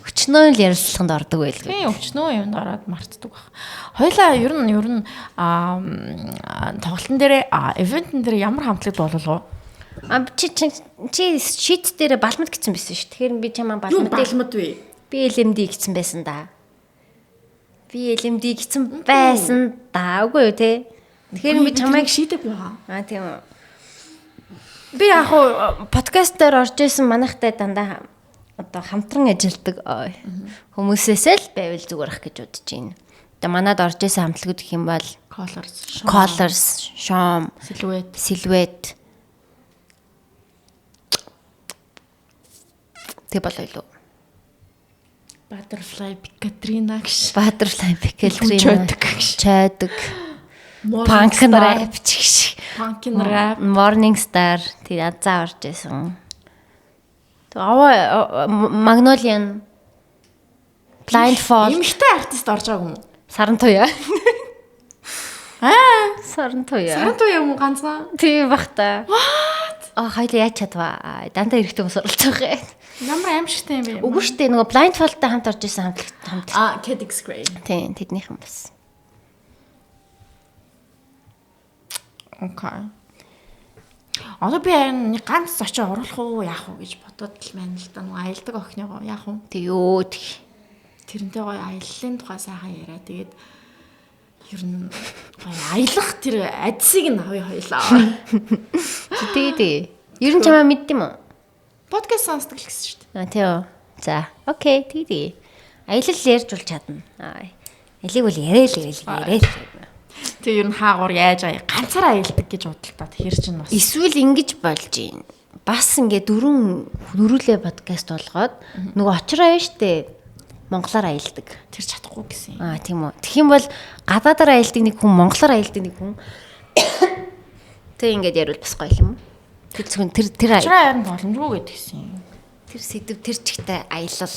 Өчнөө л ярилцлаганд ордог байлгүй. Тийм өчнөө юмд ороод мартдаг баг. Хоёлаа ер нь тоглолтын дээр ивентэн дээр ямар хамтлаг дуулах вэ? А чи чи шит дээр балмад гэсэн байсан шүү. Тэгэхээр би чамаа балмад балмад вэ? Би LMD гэсэн байсан да. Би LMD гэсэн байсан да. Үгүй юу те? Тэгэхээр би чамайг шийдэг байгаа. Аа тийм үү. Би яг хуу подкаст дээр орж исэн манайхтай дандаа одоо хамтран ажилладаг хүмүүсээс л байвал зүгээр ах гэж бодож байна. Одоо манад орж исэн хамтлагууд гэх юм бол Colors, Shom, Silhouette. Тэг болоо илүү. Butterfly Katrina гэж. Butterfly Katrina. Чойдог. Punk rap ч гэж. Punk rap. Morning Star тэг азаа орж исэн. Аваа Magnolian Blindfold. Эмэгтэй артист орж байгаагүй юм уу? Саран туяа. Аа, Саран туяа. Саран туяа юм уу ганцхан? Тийм бах та. What? Аа, хоёлаа яаж чадваа? Дандаа эрэгтэй хүмүүс оролцох юм. Ямар аимшигтай юм бэ? Үгүй шүү дээ, нөгөө Blindfold-тай хамт орж исэн хамтлаг. Аа, Kedix Grey. Тийм, тэднийхэн бас. Окей. Одоо би нэг ганц очиж оруулах уу яах уу гэж бодоод л байна л да. Нөгөө аялдаг охиныгоо яах вэ? Тэг юу тэг. Тэрнтэй гоё аяллаа тухай сайхан яриа. Тэгээд ер нь гоё аялах тэр адсыг нь авъя хоёлаа. Тэг тэг. Ер нь чамаа мэддэм юм уу? Подкаст сонсдог л гэсэн шүү дээ. Аа тийм үү. За, окей, тэг тэг. Аялал ярьж бол чадна. Аа. Алийг бол яриа л яриа л. Тэг ер нь хаагур яаж аяа ганцаараа аялдаг гэж бодлоо. Тэгэхээр чинь бас эсвэл ингэж болж юм. Бас ингээ дөрвөлээ подкаст болгоод нөгөө очроо яа штэ монголоор аялдаг. Тэр чадахгүй гэсэн юм. Аа тийм үү. Тэгэх юм бол гадаадаар аялдаг нэг хүн, монголоор аялдаг нэг хүн. Тэг ингээд яриул бас гоё юм уу? Тэр зөвхөн тэр очроо харин боломжгүй гэдгийгсэн юм. Тэр сэдв тэр чигтээ аялал.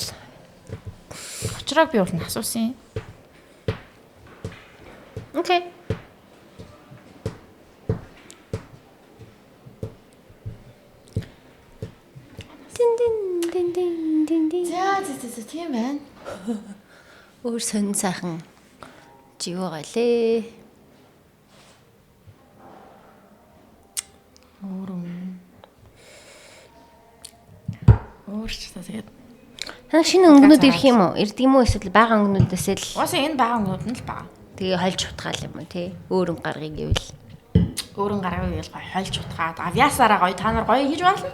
Учрааг би бол нь асуусан. Окей. Дин дин дин дин дин дин. За за за тийм байна. Өөр сонин сайхан живүү галээ. Өөр юм. Өөр ч та тэгээд Та шинэ өнгөнүүд ирэх юм уу? Ирдэг юм уу эсвэл байгаа өнгөнүүдээс л Угаасаа энэ байгаа өнгөнүүд нь л байгаа. Тэгээ хольж утгаал юм уу тий? Өөр өнгө гаргая гэвэл өөр өнгө гаргая гэвэл гоё хольж утгаад авьяасаараа гоё та нар гоё хийж болно.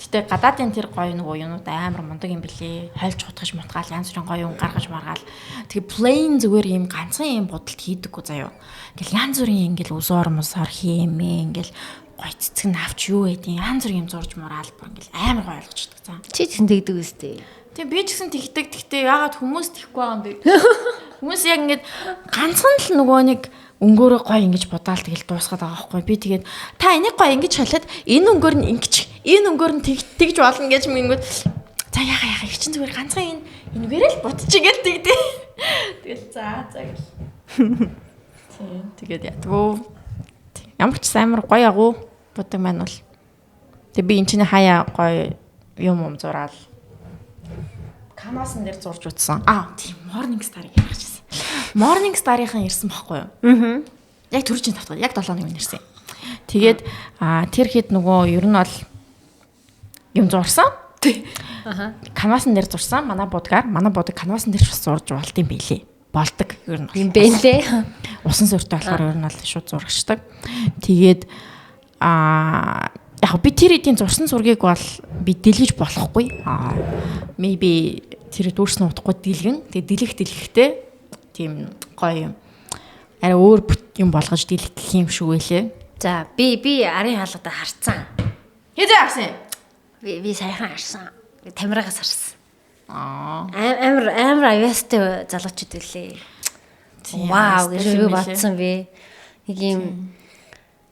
Гэтэ гадаадын тэр гоё нөгөө юунууд амар мундаг юм бэлээ. Хольж утгаж мутгаал янз бүрийн гоё юм гаргаж маргаал. Тэгээ plain зүгээр юм ганцхан юм будалт хийдэггүй заяо. Ингээл янз бүрийн ингээл үсоор мусаар хиймээ ингээл гоё цэцэг нь авч юу гэдیں янз бүрийн юм зурж мураал бүр ингээл амар гоё ойлгочдөг заа. Чи ч тэгдэг үстэй. Тийм би ч гэсэн тэгдэг. Тэгтээ яагаад хүмүүс тэхгүй байгаа юм бэ? Хүмүүс яг ингээд ганцхан л нөгөө нэг өнгөөрөө гоё ингэж будаал тэгэл дуусгаад байгаа байхгүй. Би тэгээд та энийг гоё ингэж шалаад энэ өнгөөр нь ингэж энэ өнгөөр нь тэгж болно гэж мингүүд за яага яага их чин зүгээр ганцхан энэ энүүгээрээ л будчих гэл тэгдээ. Тэгэл за за гэл. Тийм тэгээд ядгуу. Ямар ч амар гоё агуу будаг маань бол. Тэг би эн чинь хаяа гоё юм зураал. Канвасан дээр зурж утсан. Аа тийм Morning Star-ыг ярих гэсэн. Morning Star-ийнхан ирсэн байхгүй юу? Аа. Яг түрүүчийн тавтгаа яг 7 нэг ирсэн. Тэгээд тэр хэд нөгөө ер нь бол юм зурсан. Аха. Канвасан дээр зурсан. Манай будгаар, манай будаг канвасан дээр ч бас зурж болд юм билээ. Болдог ер нь. Юм бэлээ. Усан суурьтай болохоор ер нь бол шууд зурагчдаг. Тэгээд яг би тэр эдийн зурсан зургийг бол би дэлгэж болохгүй. Maybe тэр дүүрсэн утгагүй дэлгэн. Тэгээ дэлгэх дэлгэхтэй тийм гоё юм. Арай өөр юм болгож дэлгэх юм шиг байлээ. За би арын хаалгадаа харцсан. Хэзээ харсан юм? Би саяхан харсан. Тамирагаас харсан. Аа. Амар авьяастай залуучууд үлээ. Вау гэж би бодсон би. Нэг юм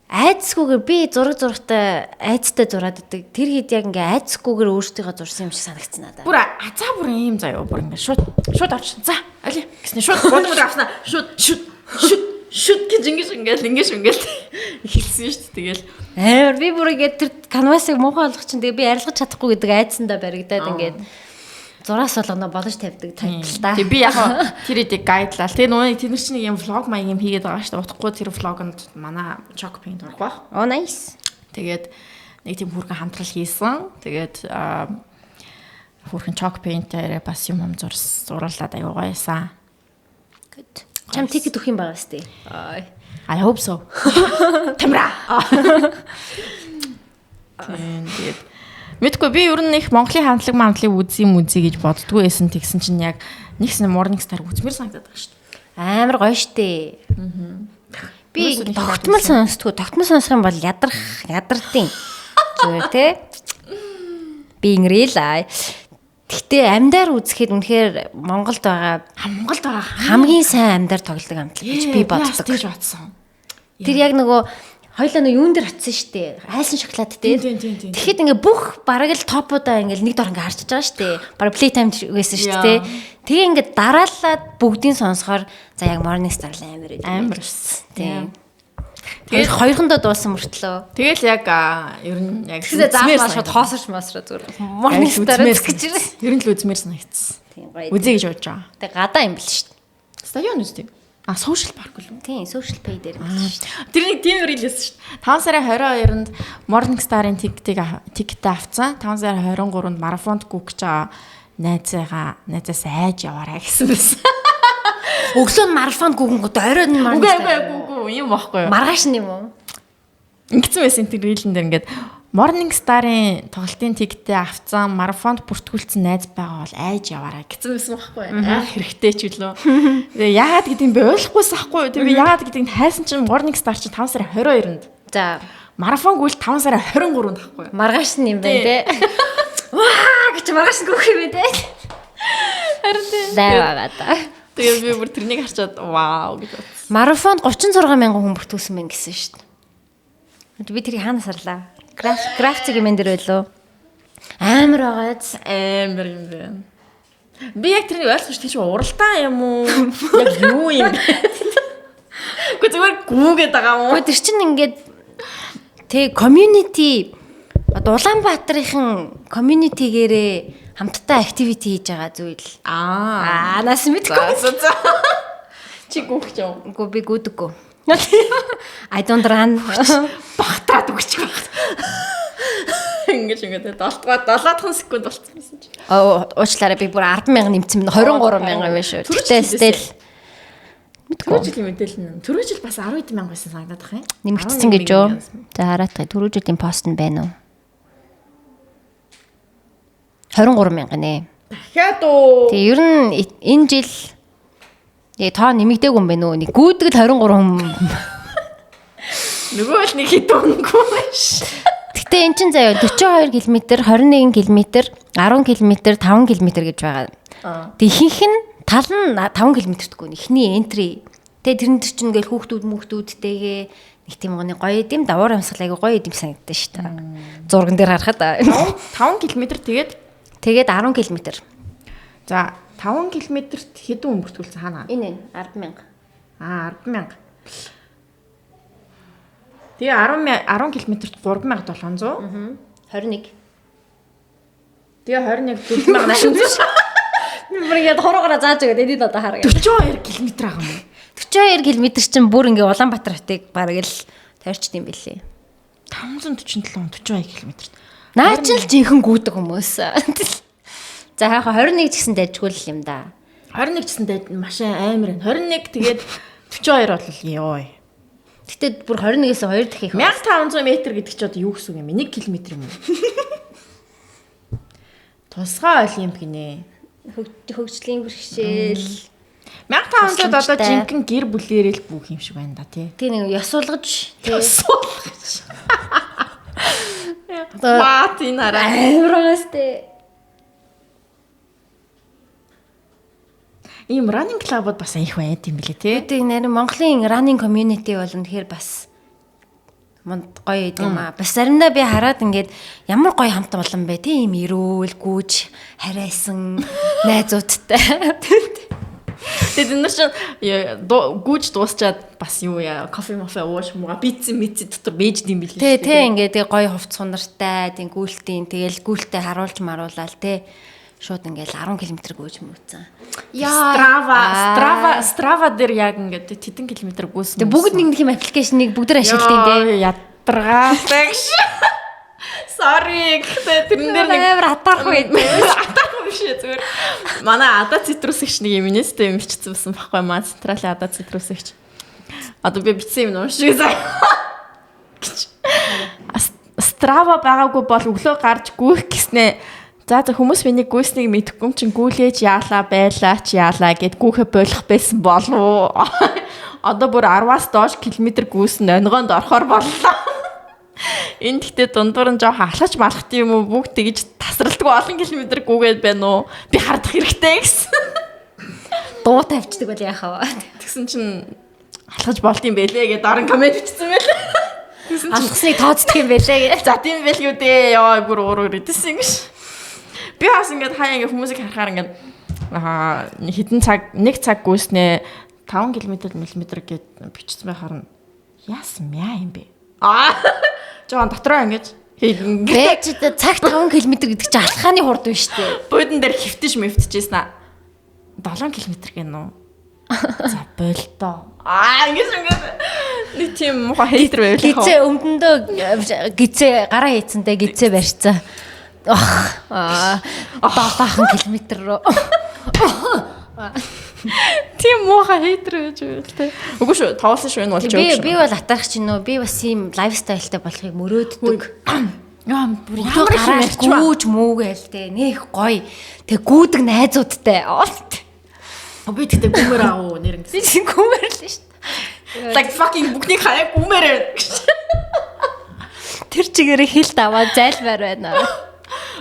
айцгүйгээр би зураг зурхтаа айцтай зураад идэг. Тэр хэд яг ингээ айцгүйгээр өөртөөхөө зурсан юм шиг санагдсан надад. Бүр азаа бүр ийм заяа бүр ингээ шууд авч. За али гэснэ шууд бодмод авснаа. Шууд шууд шууд шууд гэж ингэж ингээл ингэж ингээл эхэлсэн шүү дээ. Тэгэл амар би бүр ингээ тэр канвасыг муухай болгох чинь тэгээ би арилгаж чадахгүй гэдэг айцсандаа баригдаад ингээд зураас болгоно боломж тавьдаг тайлтал та. Тэг би яг тэр эдийг гайдлал. Тэгээ нөгөө тэд нар чинь нэг юм влог маяг юм хийгээд байгаа шүү дээ. Утгагүй тэр влогонд манай Choc Paint орох байх. Oh nice. Тэгээд нэг тийм хүрхэн хамтрал хийсэн. Тэгээд хүрхэн Choc Paint-аараа бас юм зуруулаад аюу гоёсан. Good. Чам тикет өгөх юм байгаа сте. I hope so. Тамра. Тэгээд мэдгүй би ер нь их Монголын хамтлаг маамтлыг үзье гэж боддгоо байсан. Тэгсэн чинь яг нэгсэн Morning Star үзмэр санагдаад байгаа шүү дээ. Амар гоё штэ. Би тогтмол сонсдгоо. Тогтмол сонсох юм бол ядардیں۔ Зүгээр те. Би инрээл. Гэхдээ амьдаар үзэхэд үнэхээр Монголд байгаа Монголд байгаа хамгийн сайн амьдаар тоглодог хамтлаг гэж би боддог. Тэгж бодсон. Тэр яг нөгөө хоёлаа нөө юун дээр очсон шүү дээ. Хайсан шоколад дээр. Тэгэхэд ингээ бүх бараг л топуудаа ингээ нэг дор ингээ харчиж байгаа шүү дээ. Бараг playtime байсан шүү дээ. Тэгээ ингээ дараалаад бүгдийн сонсохоор за яг Morning Star л амар үү. Амар. Тийм. Тэгээд хоёрхондоо дуусан мөртлөө. Тэгэл яг ер нь яг тэгсээ заавал шууд хоосорч маасраа зүгээр Morning Star гэж ер нь л үзмээр санагдсан. Тийм гоё. Үзье гэж бодож байгаа. Тэгээ гадаа юм бэл шүү дээ. Стадион үстэй. А social park л үү? Тийм, social pay дээр юм шүү дээ. Тэр нэг тийм рилээс шүү дээ. 5 сарын 22-нд Morning Star-ын тикетээ авцсан. 5 сарын 23-нд марафонд гүөх гэж байгаа найзаас айж яваарай гэсэн байсан. Өглөө нь марафонд гүгэнгүүт оройн нь марафон. Үгүй юм баггүй юу? Маргааш нь юм уу? Ингэсэн байсан тэр рилэн дээр ингээд Morning Star-ын тоглолтын тикетээ авцсан, марафонд бүртгүүлсэн найз байгаа бол айж яваарай гэсэн байсан байхгүй юу? Айх хэрэгтэй ч үлээ. Тэгээ яагаад гэдгийг би ойлгохгүйс ахгүй юу? Тэгээ би яагаад гэдгийг хайсан чинь Morning Star чинь 5 сарын 22-нд. За, марафон гүйл 5 сарын 23-нд ахгүй юу? Маргааш нь юм байна те. Ваа гэж маргааш нь гүөх юм байна те. Харин тийм. Лай байгаа та. Тэгээ би бүр тэрнийг харчаад вау гэж бодсон. Марафонд 36 мянган хүн бүртгүүлсэн байх гэсэн шүү дээ. Би тэрийг хаанаас харлаа? График юм дээр байлоо. Амар байгааз. Амар юм байна. Би яг тэрнийг ойлгож тийш уралдаан юм уу? Яг юу юм бэ? Гэхдээ зүгээр гүүгээд байгаа юм уу? Гэхдээ тэр чинь ингээд тэг community одоо Улаанбаатарын community-гээрээ хамтдаа activity хийж байгаа зүйл. Аа. Аа, нас мэдгүй. За. Чи гүүх юм. Үгүй би гүйдэггүй. I don't run. Багтраад өгч байх. Ингэж ингээд 7 7 секунд болцсон байсан чи. Оо, уучлаарай би бүр 10,000 нэмсэн юм. 23,000 юм байна шүү. Түрүү Тэгтээ жил still Түрүү жилийн мэдээлэл нь. Түрүү жил бас 10 мянга байсан санагдаад байх юм. нэмэгдсэн гэж юу? За хараатай түрүү жилийн пост нь байна уу? 23,000 нэ. Дахиад уу. Тэгээ ер нь энэ жил яг тоо нэмэгдээгүй юм байна уу? Нэг гүйдэг л 23 хүн. Нөгөө л нэг хэд өнгөө биш. Гэтэ эн чин заяа 42 км, 21 км, 10 км, 5 км гэж байгаа. Аа. Тэгээ ихэнх нь тал нь 5 км-гүй эхний entry. Тэгээ тэрэн дээр чинь ингээл хүүхдүүд мөхтүүдтэйгээ нэг тийм гоё гоё юм давуур амьсгал айгу гоё юм санагдсан шүү дээ. Зурган дээр харахад 5 км тэгээд тэгээд 10 км. за 5 км-т хэдэн хүн бүртгүүлсэн хаана? Энэ 10,000. Аа 10,000. Тэгээ 10 10 км-т 3700. 21. Тэгээ 21 4800. Би бүр ингээд хуруугаараа зааж өгөөд энийг одоо хараа. 42 км байгаа юм уу? 42 км чинь бүр ингээ Улаанбаатар хотыг бараг л тойрчд юм бэлээ. 547 42 км-т. Наа чи л жинхэнэ гүйдэг хүмүүс. За яхаа 21 ч гэсэн дайжгүй л юм да. 21 гэсэн дайд маш амар байна. 21 тэгээд 42 бол ёо. Гэтэ бүр 21-ээс 2 дахь их. 1500 м гэдэг чи одоо юу гэсэн үг юм бэ? 1 км юм уу? Тусгай олимп гинэ. Хөгжлийн бэрхшээл. 1500 одоо Тусламжтай. жинхэнэ гэр бүлээрээ л бүх юм шиг байна да тий. Тэг нэг ёс суулгаж тий. Суулгаж. Одоо Ват энэ хараа. амар байгаас тий. Ийм running club-ууд бас их байд юм билээ тий. Тэг нэр Монголын running community бол үнэхээр бас мунд гоё юм аа. Бас заримдаа би хараад ингээд ямар гоё хамт олон бэ тий ийм эрүүл гүүж харайсан найзуудтай. Тэгээд энэ чинь гүүж дуусчаад бас юу яа кофе мофе ууш мууга пицца мици дотор бийж дим билээ. Тэ тэ ингээд тэг гоё хувц сунартай тийм гүйлтийн тэгэл гүйлтээ харуулж маруулаад тэ шууд ингээд 10 км гүйж мөцсөн. Strava Strava Strava дээр яг ингээд тэдэн километр гүйсэн. Тэг бүгд нэг юм аппликейшнийг бүгд тэр ашигладаг юм тэ. Ядаргаатай гэж. Sorry гэхдээ тэрэн дээр нэг амар атаарх байд. Атаарх биш ээ зүгээр. Манай ада цитрус гэх нэг юм инээстэй юм бичсэн байсан байхгүй маа централийн ада цитрус гэх. Одоо би бичсэн юм уншиг заа. Гэж. Strava байгаагүй бол өглөө гарч гүйх гэснээ. За за хүмүүс миний гүйснийг мэдэхгүй юм чинь гүйлээж яалаа байлаа ч яалаа гэд гүүхэ болох байсан болов уу? Одоо бүр 10-аас доош километр гүйсэн онгоонд орохоор боллоо. Энэ гэхдээ дундуур нь жоох алхаж малах юм уу бүгд тэгж тасралтгүй олон километр гүгээд байна уу? Би хардах хэрэгтэй гэсэн. Дуу тавьчихдаг бол яах вэ? Тэгсэн чинь алхаж болд юм бэлээ гэдээ дорн комент бичсэн байлээ. Тэгсэн чинь Алхасныг тооцдог юм бэлээ гэж. за тийм байлгүй дээ. Йоо бүр уур өрөдсөн гэж. Би бас ингээд хаяа ингээд хүмүүсийг харахаар ингээд аа хэдэн цаг нэг цаг гүйснээ 5 км мм гэд бичсэн байхаар нь яасан мяа юм бэ? Аа жоон дотроо ингээд Бэж цаг 5 км гэдэг чинь алхааны хурд биш үү? Буудан дээр хөвтөж мэвтчихсэн аа. 7 км гэнэ үү? За болдоо. Аа ингэж ингээд нэг тийм муухай хейтер байвал яах вэ? Гизээ өмдөндөө гизээ гараа хийцэнтэй гизээ барьцсан. Ох аа 7 км рүү. Тийм муухай хейтер байж байвал те. Үгүй шүү, тоглосон шүү энэ болж Би би бол атарх чинь нөө би бас ийм лайфстайлтай болохыг мөрөөддөг. Яа бүр Ямар ямар их юм ярьчих вэ? гүүж мүүгээл те нэх гоё. Тэг гүүдэг найзуудтай. Би тэгтээ гүмээр аа уу нэр Би чинь гүмээр л шүү дээ. Like fucking бүгдийг хаяа гүмээр байна. Тэр чигээрээ хил даваа зайлмаар байна.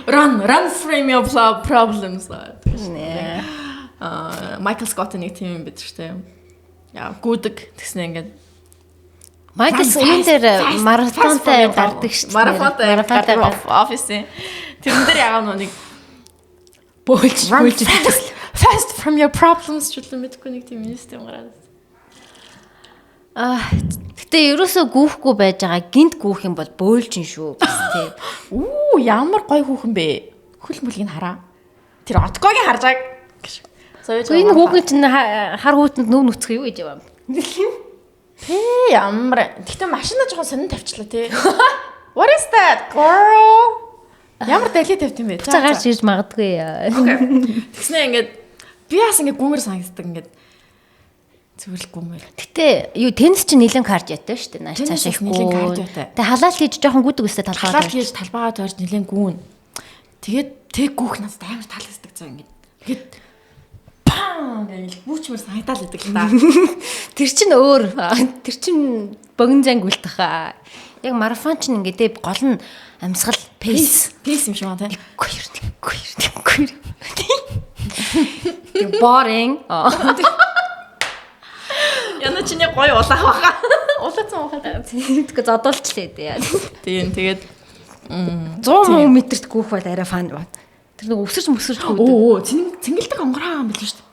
Run, run from your problems. Нэ. Аа Майкл Скотт нэг тийм юм бид шүү дээ. Яа гүдэг тэгснэ ингээд Майкл юун дээр марафонтай гардаг шүү дээ. Марафонтай Марафонтай гардаг офисын. Тэрэн дээр ягаа нөө нэг Бөөлж run бөөлж fast, fast from your problems ч үлээ мэдгүй нэг тийм юм гараад. Аа гэтээ ерөөсөө гүүхгүй байж байгаа гинт гүүх юм бол бөөлжин шүү бас тий. Үү ямар гоё хүүхэн бэ? Хөл мөлгийг хараа. Тэр откогийн харж байгааг гэж. Соёж Гэхдээ энэ хүүхэн чинь хар хүүтэнд нүв нүцгэх юу гэж яваа. Тэ ямар. Гэтэ машина жоохон сонин тавьчлаа тий. What is that girl? Ямар дали тавьт юм бэ? Буцаа гарч ирж магадгүй. Тэгснэ ингээд би бас ингээд гүмэр санагддаг ингээд зүгээр л гүмэр. Гэтэ юу теннис чинь нэлээд кардиотой шүү дээ. Нааш Теннис цаашаа бас нэлээд кардиотой. Тэг халаалт хийж жоохон гүдэг өстэй талбайгаа Халаалт хийж талбайгаа тойрч нэлээд гүн. Тэгээд тэг гүөх надад амар таалагддаг заа ингээд. Тэгээд пам гэж гүчмэр санагдаал идэг л та. Тэр чинь өөр. Тэр чинь богино зан гүйлтэх. Яг марафон чинь ингээд те гол нь амьсгал pace. Пейс юм шиг байна тий. 1 2 1 2. Boring. Яна чиний гоё улаах баха. Улаацсан баха. Тэгэхгүй зодуулчлээ дээ. Тийм тэгээд 100 метрт гүйх бол арай фан байна. Тэр нэг өсөрч мөсөрч гүйдэг. Оо цэнгэлдэг онгороо юм билээ шүү дээ.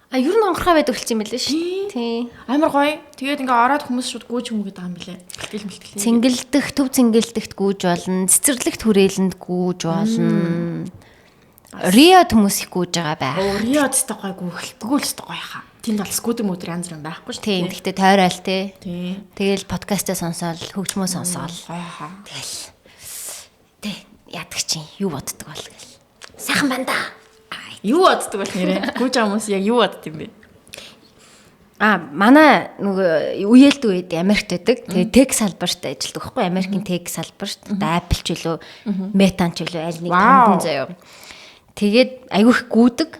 А ер нь онгорхой байдаг болсон юм билээ шүү. Тийм. Амар гоё. Тэгээд ингээ ороод хүмүүс шууд гүйж юм гэдэг юм билээ. Бэлтгэл мэлтгэлээ. Цэнгэлдэх, төв цэнгэлдэгт гүйж болно, цэцэрлэгт хүрээлэнд гүйж болно. Риод хүмүүс их гүйж байгаа байх. Оо Риод ч гоё гүйх. Гүйх ч гоё хаа. Тэнд бол скутер мөтөр янз бүрэн байхгүй шүү Тийм. Гэхдээ тойрол те. Тийм. Тэгэл подкастаа сонсоол, хөгжмөө сонсоол. Гоё хаа. Тэгэл тэ яадаг чинь юу боддог бол гэл. Сайхан байна да. Юу боддог бол нэрээ? Гүйж байгаа хүмүүс яг юу бодд юм бэ? А манай нөгөө үеэлд үед Америкт байдаг. Тэгээ тех салбарт ажилладаг байхгүй Америкийн тех салбарт. Apple ч үлээ, Meta ч үлээ аль нэг Вау. томдон заяа. Тэгээд айгүй их гүйдэг.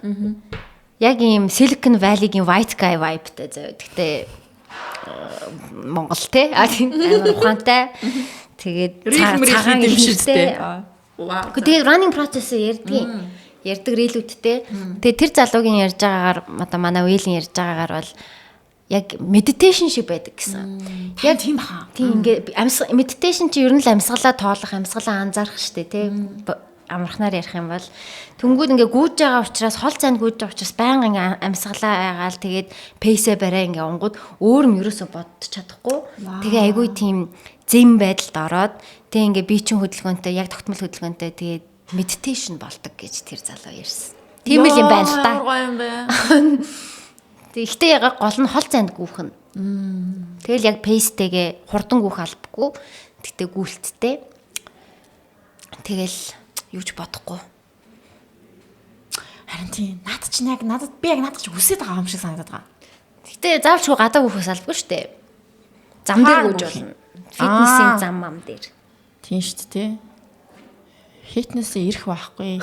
Яг ийм Silicon Valley-гийн white guy vibe-тай заяа. Гэтэ Монгол те. А тийм амар ухаантай. Тэгээд Рил мөрил юм шиг ихтэй. те. Вау. Гэхдээ тэгээд running process-ыг ярьдгийн. Ярьдаг рилүүдтэй. Тэгээд тэр залуугийн ярьж байгаагаар одоо манай Уилийн ярьж байгаагаар бол яг meditation шиг байдаг гэсэн. Яг тийм хаа. Тийм ингээ амьсгал meditation чи ер нь л амьсгалаа тоолох, амьсгалаа анзаарах штэ тий. Амархнаар ярих юм бол тэнгүүд ингээ гүйж байгаа учраас хол зайд гүйж байгаа учраас байнга ингээ амьсгалаа айгаал тэгээд пейсээ барай ингээ онгууд өөр юм ерөөсө бодож чадахгүй. Тэгээ айгүй тийм зэм байдалд ороод тэг ингээ биечин хөдөлгөөнтэй яг тогтмол хөдөлгөөнтэй тэгээд meditation болдог гэж тэр залуу ярьсан. Тийм л юм байна л та. Ямар гоё юм бэ? Тэг ихтэй яг гол нь хол зайд гүйх нь. Тэгэл яг пейстэйгээ хурдан гүйх албагүй. Тэгтээ гүйлттэй. Тэгэл юу ч бодохгүй. Харин тийм. Наад чинь яг надад би яг надад чи үсээд байгаа юм шиг санагдаад байгаа. Гэтэ заавчгүй гадаа гүйхээс албагүй шүү дээ. Зам дээр Хаана гүйж гүйх болно. Фитнесийн Аа. зам мам дээр. Тийм шүү дээ. Фитнесээ ирэх байхгүй.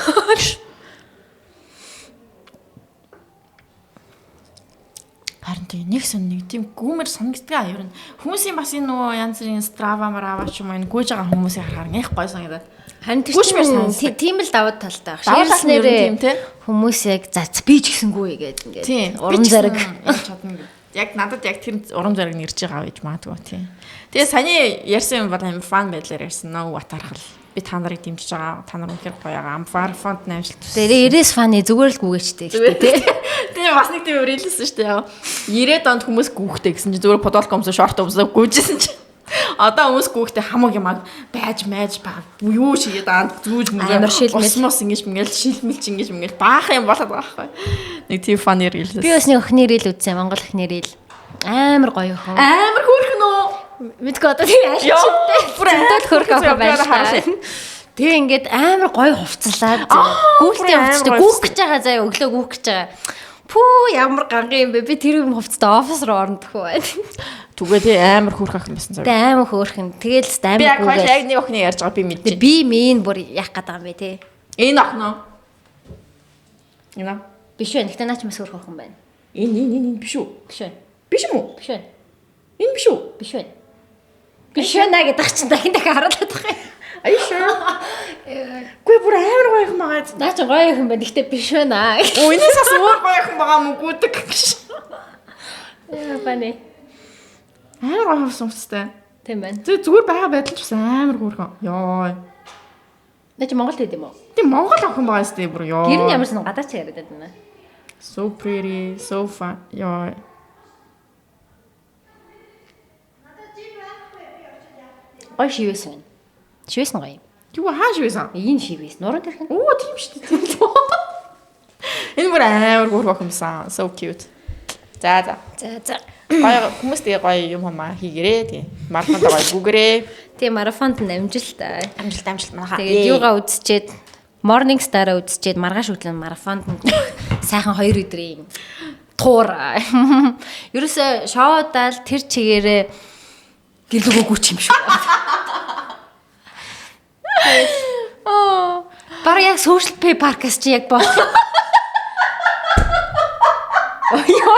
Харин тийм нэг сон нэг тийм гүмэр санагддаг аа ер нь. Хүмүүсийн бас энэ нөгөө янз бүрийн Strava марава ч юм уу энэ гүйж байгаа хүмүүсийг харахаар их гоё санагдаад. Харин тэр Гүйшмээр чинь санагддаг. тийм л давуу талтай байх. Давуу тал нь ер нь Шеэрснээрээ тийм, тий? хүмүүс яг за би ч гэсэнгүй гээд ингээд Тийм. урам зориг. Чадна гэд. Яг надад яг тэр урам зориг нь ирж байгаа гэж магадгүй тийм. Тэгээ саяны ярьсан юм бол амар фан байдлаар ярьсан. Нөө батархал. Би та нарыг дэмжиж байгаа. Та нар үнэхээр гоё байгаа. Амфар фонд наймшилт. Тэр 90-с фаны зүгээр л гүгээчтэй гэхдээ тий. Тэгээ бас нэг тийм рилсэн шүү дээ. 90-ад онд хүмүүс гүүхтэй гэсэн чинь зүгээр подолк өмсөө шорт өмсөө гүйжсэн чинь. Одоо хүмүүс гүүхтэй хамаг юм байж майж ба юу шигээд аа зүүж мөнгө Амар шилмэл. ус мус ингэж мэгэл шилмэлч ингэж мэгэл баах юм болоод байгаа байхгүй. Нэг тийм фан рилсэн. Би бас нэг охины рил үзсэн. Монгол охины рил. Амар гоё охин. Амар хөөрхөн үү? Мэдгүй одоо тийм аль Йоо, чигтэй. бүр Зөндөл хөрх амар охин байна хөөрхөн л та. Тэгээ ингээд амар гоё хувцлаад бүр гүйлтэй амар хувцтай гоё гүүх гэж байгаа заяа өглөө гүүх гэж байгаа. Пүү ямар ганга юм бэ? Би тэр юм хувцтай офис руу орно төхөө байна. Түгээ тий амар хөөрхөн охин байсан зав. Тэгээ амар хөөрхөн. Тэгэл л Би амар яг хоёул гүгээл. яг нэг охины ярьж байгаа би мэдчихэв. Би минь бүр яах гээд байгаа юм бэ те. Энэ охин уу? Энэ аа? Биш вэ? Гэхдээ наач бас хөөрхөн охин байна. Энэ энэ энэ энэ биш үү? Биш вэ? Биш юм уу? Биш вэ? Энэ биш үү? Биш вэ? Биш вэ наа гэдэг чинь дахин дахин харуулдаг юм. Are you sure? Гүй бүр амар гоё охин байгаа. Наа чи гоё охин байна. Гэхдээ биш вэ наа. Оо энэс бас өөр гоё охин байгаа мó гүдэг гэж. Яа баны. Амар гоё хувцас өмстэй. Тийм байна. Зүг зүгээр байгаа байдал ч бас амар хөөрхөн. Йоо. Наа чи Монголд байд юм уу? Тийм Монгол охин байгаа сте бүр ёо. Гэр нь ямар ч гадаач яриад байна. So pretty, so fun. Ёо. Гой шивээс байна. Шивээс нь гоё юм. Юу хааш байсан? Энэ шивээс нуруу дэрх нь. Оо тийм шүү дээ. Энэ бүр амар гүр охинсан. So cute. За за. За за. Гоё хүмүүс тэгээ гоё юм хамаа хийгэрээ тий. Марафонд гоё гүгэрээ. Тэгээ марафонд нь амжилт. Амжилт амжилт манайхаа. Тэгээд юугаа үзчихэд Morning Star-а үзчихэд маргааш өглөө марафонд нь сайхан 2 өдрийн туур. Ерөөсө шоудаал тэр чигээрээ гэлэгөөгүй ч юм шүү. Аа. Бараг яг social pay park-аас чи яг бол. Ёо.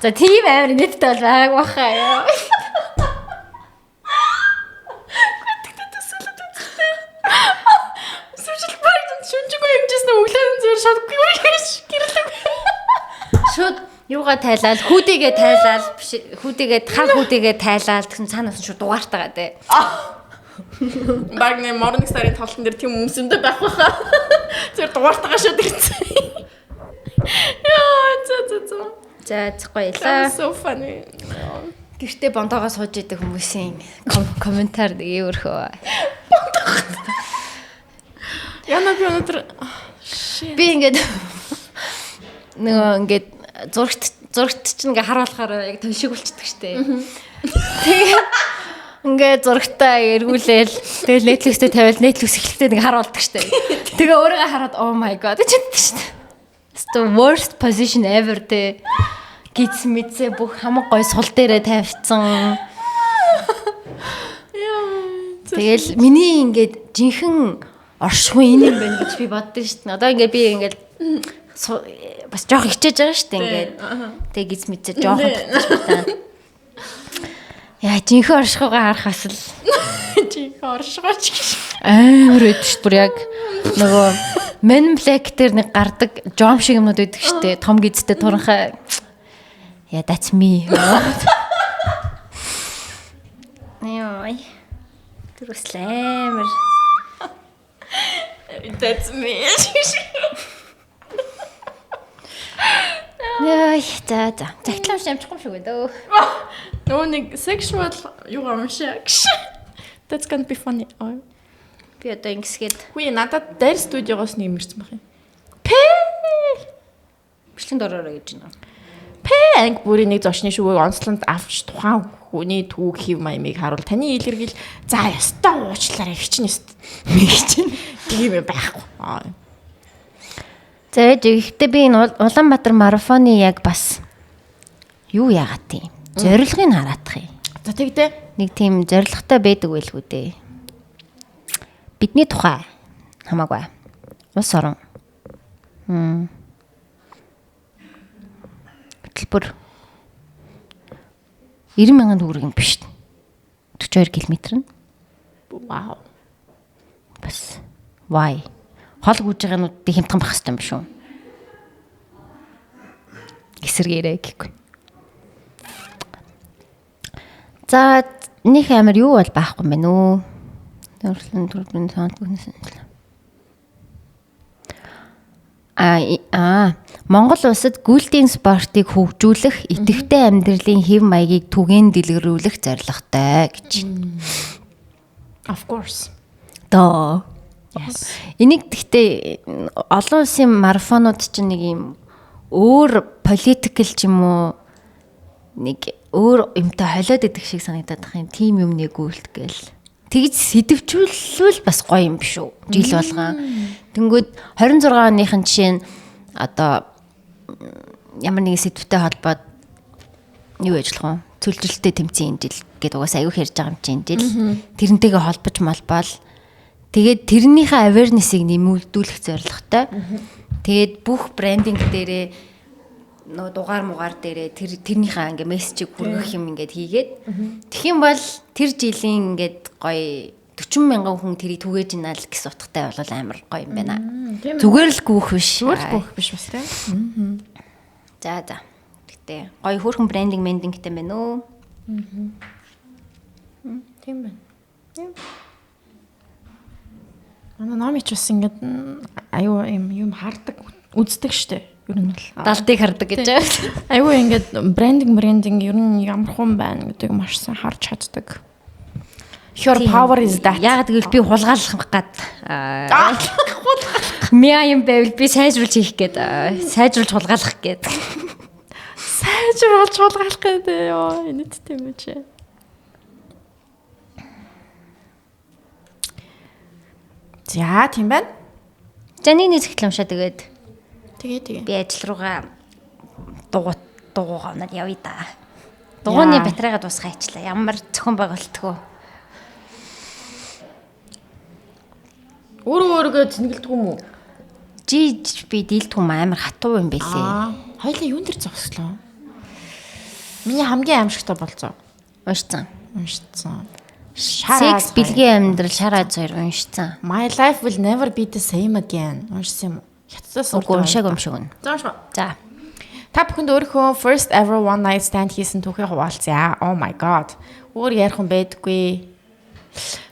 За тийм амар нийттэй бол байгааг баха ёо. Social park шүнжэнгөө юмжсэн өглөө нь зүгээр шатгүй гэж гэрлэг. Шууд юугаа тайлал, хүүдийгээ тайлал, биш хүүдийгээ хар хүүдийгээ тайлал тэгсэн цаанаас нь шууд дугаартайгаа тий. Баг нэг Morning Star-ын тоглолтын дээр тийм хүмүүс өндөө байх байхаа. Зүгээр дугаартайгаа шууд ирсэн. Яа, за за за. За баялаа. So funny. Гэртээ бондоогоо сууж идэг хүмүүсийн комментар нэг иймэрхүү. Яна би өнөөдөр би ингээд нөгөө ингээд зурагт чинь ингээ харуулахаар яг тоншиг болчдөг штэ. Тэгээд ингээ зурагтаа эргүүлээл тэгэл Netflix-тэй тавиал Netflix эхлэхдээ нэг харуулдаг штэ. Тэгээ өөрийгөө хараад oh my god гэж боддог штэ. It's the worst position ever тэ. Гиц мэдсэ бүх хамаг гой сул дээрээ тавьчихсан. Тэгэл миний ингээд жинхэнэ оршихуй энэ юм байна гэж би боддоо шүү дээ. Одоо ингээд би ингээд бас жоох хичээж байгаа шүү дээ ингээд. Тэгээ гиз мэдсэ жоохон татчих байна. Яа жинхэнэ оршихуйгаа харах бас л жинхэнэ оршихуйч гэж амар байдаг шүү дээ. Бүр яг нөгөө Men in Black дээр нэг гардаг жом шиг юмнууд байдаг шүү дээ. Том гизтэй туранхай. Yeah, that's me. Яа. Тэр бас амар. That's me. Яа, за за. Загтлаа унш амжихгүй юм шиг байна дөө. Нөгөө нэг sexual юу юм шиг. That's gonna be funny. Би одоо ингэсгээд. Хүү надад дайр студиогоос нэг юм ирсэн байх юм. Пэ. Бичлэгэнд ороорой гэж байна. Пэ анги бүрийн нэг зочны шүгээг онцлонд авч тухайн хүний түүх хэв маямыг харуул. Таны илэрхийл за ёстой уучлаарай хичин ёстой. Мэг чинь тийм юм байхгүй. За гэхдээ би энэ Улаанбаатар марафоны яг бас юу яагаад тийм зорилгыг хараадах юм. За тэгдэ. Нэг тийм зорилготой байдаг байлгүй дээ. Бидний тухай хамаагүй. Улс орон. Хөтөлбөр 90,000 төгрөг юм биш. 42 км нь. Вау. Бас why? Хол гүйж байгаа нүдийг хямдхан байх хэрэгтэй юм биш үү? Эсэргээрээ гэхгүй. За нэг амар юу бол байхгүй юм байна уу? Өөрчлөн төрлийн саунд бүхнээс нь. Монгол улсад гүйлтийн спортыг хөгжүүлэх, идэвхтэй амьдралын хэв маягийг түгээн дэлгэрүүлэх зорилготой гэж. Of course. Доо. Yes. Энийг гэхдээ олон улсын марафонууд чинь нэг юм өөр political ч юм уу нэг өөр юмтай холиод идэх шиг санагдаад байх юм. Тим юмны гүйлт гээл. Тэгж сэдвчүүлвэл бас гоё юм биш үү? Жил болгон. Тэнгүүд 26 оныхын жишээ нь одоо ямар нэгэн сэдвтэй холбоод юу ажиллах вэ? Цөлжилттэй тэмцээн жил гэдэг угаасаа аюух ярьж байгаа юм чинь жил. Тэрнтэйгээ холбож малбаал. Тэгээд тэрнийхээ awareness-ыг нэмэгдүүлэх зорилготой. Тэгээд бүх брендинг дээрээ нөө дугаар мугаар дээрээ тэрнийхээ ингээ мессежийг хүргэх юм ингээд хийгээд. Тэгэх юм бол тэр жилийн ингээд гоё 40,000 хүн тэрийг түгээж ийна л гэсэн утгатай бол амар гоё юм байна. Зүгээр л гүүх биш. Зүгээр л гүүх биш бас тийм. За за. Гэтэ гоё хөөрхөн брендинг мендингтэй байна уу? Тийм байна. Манай номич бас ингээд аюу юм хардаг, үздэг штэ. Ер нь л далдыг хардаг гэж байгаа. Аюу ингээд брендинг ер нь ямар хүн байна гэдгийг маш сайн харж чаддаг. Your power is that. Яагаад гэвэл би хулгайлах гад. Мя юм байвал би сайжруулж хийх гээд, сайжруулж хулгайлах гээд. Сайжруулж хулгайлах гээд ёо, энэ тийм үү чи. За, тийм байна. За, нэг сэтгэл уншаа тэгээд. Тэгээ. Би ажил руугаа дугуугаа унаад явъя да. Дугууны батарейгаа дуусгах ажиллаа. Ямар зохион байгуулалтгүй. Өөрөө өөрийгөө цэнгэлдэг юм уу? Жиж би дийлдэг юм амар хатуу юм бэлээ. Хоёлаа юун дээр зогслоо? Миний хамгийн аимшигтай болцоо. Уншицсан. Шар Секс бэлгийн амьдрал шар аз хоёр уншицсан. My life will never be the same again. Уншсан юм уу? Хятадаас уншааг юм шиг үнэ. За уншгаа. За. Та бүхэнд өөрийнхөө first ever one night stand хийсэн түүхээ хуваалцъя. Oh my god. Өөр ярих юм байдаггүй.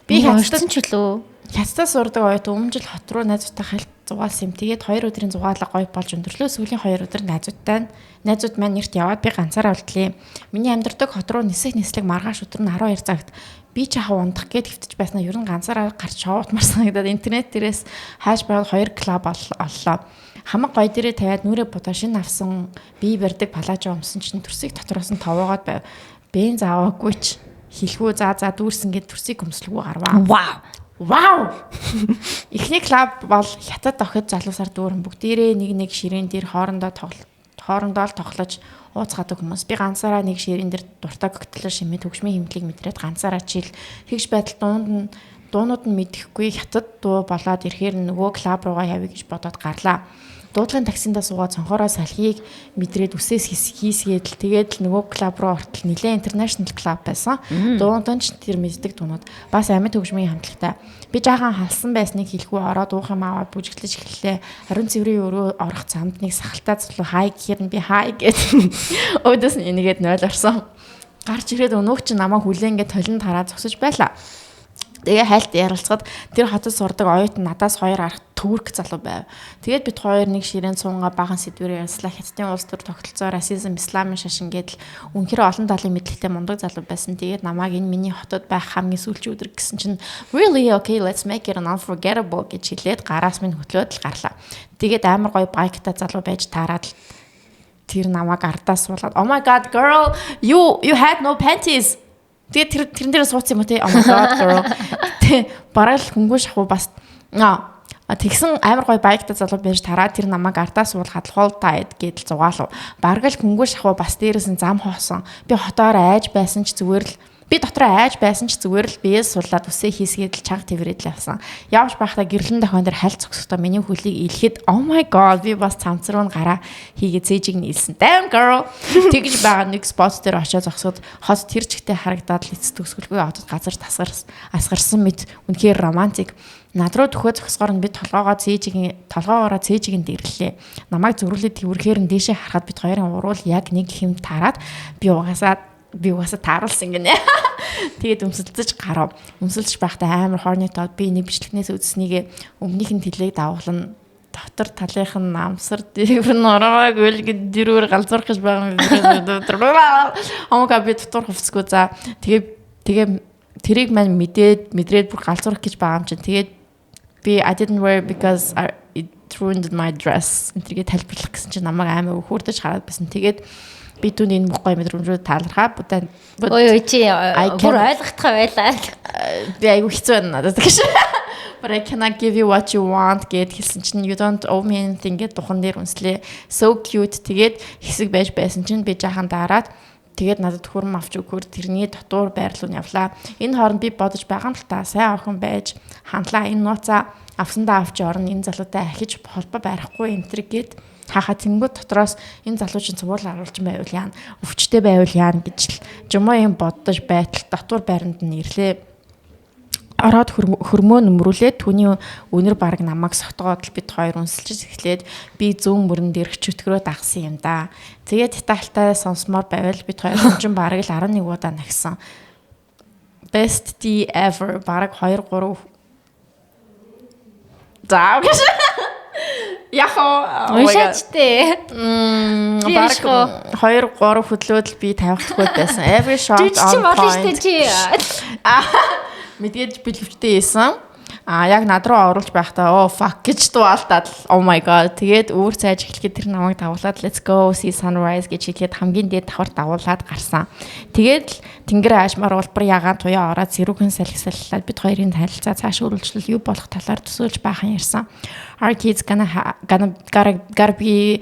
Би хятадсан ч үлээ. Хятадаас сурдаг оюутан өмнө жил хот руу найзуудтай хальт зугаалсан юм. Тэгээд 2 өдрийн зугаалга гоё болж өндөрлөө. Сүүлийн 2 өдөр найзууд маань нэрт яваад би ганцаараа үлдлээ. Миний амьдардаг хот руу нисэх нислэг маргааш өдөр нь 12 цагт би ч хав ундах гээд хэвтэж байснаа ер нь ганцаараа гарч шоутмар санагдаад интернет дээрээс хайж байгаад 2 клуб оллоо. Хамаг гоё дээрээ тавиад нүрээ будаа шинэ авсан бие барьдаг палажо өмсөн чинь төрсийг дотроос нь товоогоод байв. Бенз аваагүй ч хэлхүү за дүүрсэн гээд төрсийг өмслөгөө гарваа. Вау. Вау. Эхний клуб бол хятад охид залуусаар дүүрэн бүгдээрээ нэг нэг ширээн дээр хоорондоо л тоглож ууцгадаг хүмүүс. Би ганцаараа нэг ширээн дээр дуртай коктейлээр шимээ төгшмийн хэмтлийг мэдрээд ганцаараа чил тэгш байдал дуунууд нь мэдэхгүй хятад дуу болоод ирэхээр нөгөө клуб руугаа явъя гэж бодоод гарлаа. Дуудлагын таксиндаа суугаад цонхороо салхийг мэдрээд үсээс хийсгээд л тэгээд л нөгөө клуб руу ортол нэлээд интернэшнл клуб байсан. Дуунтан ч тэр мэддэг дуунууд бас амьд хөгжмийн хамтлагтай. Би жаахан халсан байсныг хэлэхгүй ороод уух юм аваад бүжиглэж эхэллээ. Ариун цэврийн өрөө орох замд нэг сахалтай залуу хай гэхээр нь би хай гэд өөдөөс нь энийгээд 0 орсон. Гарч ирээд өнөөх чинь намайг хүлээнгээ толинд хараад зогсож байлаа. Тэгээ хайлт ярилцахад тэр хотод сурдаг оюутан надаас 2 арх төвөрк залуу байв. Тэгээд бид хоёр нэг ширээн суунгаа баахан сэдвээр ярьслаа. Хятадын улс төр тогтолцоо, расизм, исламын шашин гэдэл үнэхээр олон талын мэдлэгтэй мундаг залуу байсан. Тэгээд намайг энэ миний хотод байх хамгийн сүүлчийн өдөр гэсэн чинь really okay let's make it an unforgettable гэж хэлээд гараас минь хөтлөөд л гарлаа. Тэгээд амар гоё байктай залуу байж таарад л тэр намайг ардаас суулгаад oh my god girl you had no panties. Тэгээд тэрэн дээр сууцсан юм уу те? Oh my god girl. Тэ бараг л хөнгөө шахуу бас тэгсэн амар гоё байктай залуу байж тараа тэр намайг ардаас суул хадлахуул та гэдэл зугаалав. Бараг л хөнгөө шахуу бас дээрээс нь зам хоосон. Би хотоор айж байсан ч зүгээр л би дотроо айж байсан ч зүгээр л биеэс суллаад үсээ хийсгээд л чанга тэрвэрэд л явсан. Явж байхдаа гэрлэн дохион дээр хальт зогсохдоо миний хөлийг илхэд oh my god би бас цамц руу нь гараа хийгээ цээжийг нь илсэн. Damn girl. Тэгж байгаа нэг спот дээр очиж зогсоход хот тэр чигтээ харагдаад л эцэс төгсгөлгүй одод газар асгарсан мэт үнэхээр романтик. Над руу төхөө зогсохоор нь би толгоогоороо цээжийг нь дэрлээ. Намайг зөрүүлээд тэрвэрхээр нь дээшээ харахад бид хоёрын уруул яг нэг хэм тараад би угаасаа тааруулсан гинэ. Тэгээд өмсөлдөж гарав. Өмсөлдөж байхдаа амар хорны тоод би нэг бичлэгнээс үзснийг өмнөх нь тэлээг дагуулна. Дотор талынх нь намсар дээвэр нь ороог үлгэд дэрүүр галзуурах гэж байгаа юм. Омга би дотор хувцсгүй за. Тэгээ тэрийг маань мэдрээд бүр галзуурах гэж байгаа юм чинь. Тэгээд би I didn't wear because it ruined my dress. Энтергээ тайлбарлах гэсэн чинь намайг амар хөөрдөж хараад байсан. Тэгээд би түүний энэ мөхгүй мэдрэмжүүд таалархаа. Ой чи бүр ойлгохдох байлаа. Би айгүй хэцүү байна надад гэж. But I cannot give you what you want гэд хэлсэн чинь you don't owe me anything гэд духан дээр үнслээ. So cute. Тэгээд хэсэг байж байсан чинь би жаахан дараад тэгээд надад хөрм авч өгөхөр тэрний дотуур байрлал нь явлаа. Энэ хооронд би бодож байгаа юм л та сайн охин байж хандлаа энэ нууцаа авсандаа авч орно энэ залуутай ахиж холбоо барихгүй энэ гэд хахаа тэнгүүд дотроос энэ залуу чинь цувуул харуулж байвал яана өвчтэй байвал яана гэж л жумаа юм бодож байтал дотуур байранд нь ирлээ. Ороод хөрмөө нөмрүүлээд түүний өнөр бараг намайг сотгоод л бид хоёр үнсэлж эхлээд би зүүн мөрөн дээрх чөтгөрөө дагсан юм да. Тэгээд детальтай сонсомоор байвал бид хоёр хонжин бараг л 11 удаа нагсан. Best day ever бараг 2 3 За гэж. Яхоо. Уншаач тээ. Бараг 2 3 хөдлөөд л би тавих төхөөд байсан. Every shot on point. Чи. Мэдээж би лөвчтэй хийсэн. А яг над руу оруулж байхдаа oh fuck гэж дуалдаад oh my god. Тэгээд үүр цайж эхлэхэд тэр намайг дагуулад let's go see sunrise гэж хэлээд хамгийн дээд давхар дагуулад гарсан. Тэгээд л тэнгэр аашмаар улбар ягаан туяа ороод сэрүүхэн салхи салхилаад бид хоёрын танилцаа цааш үргэлжлэл юу болох талаар төсөөлж баахан ярьсан. Our kids gonna gotta be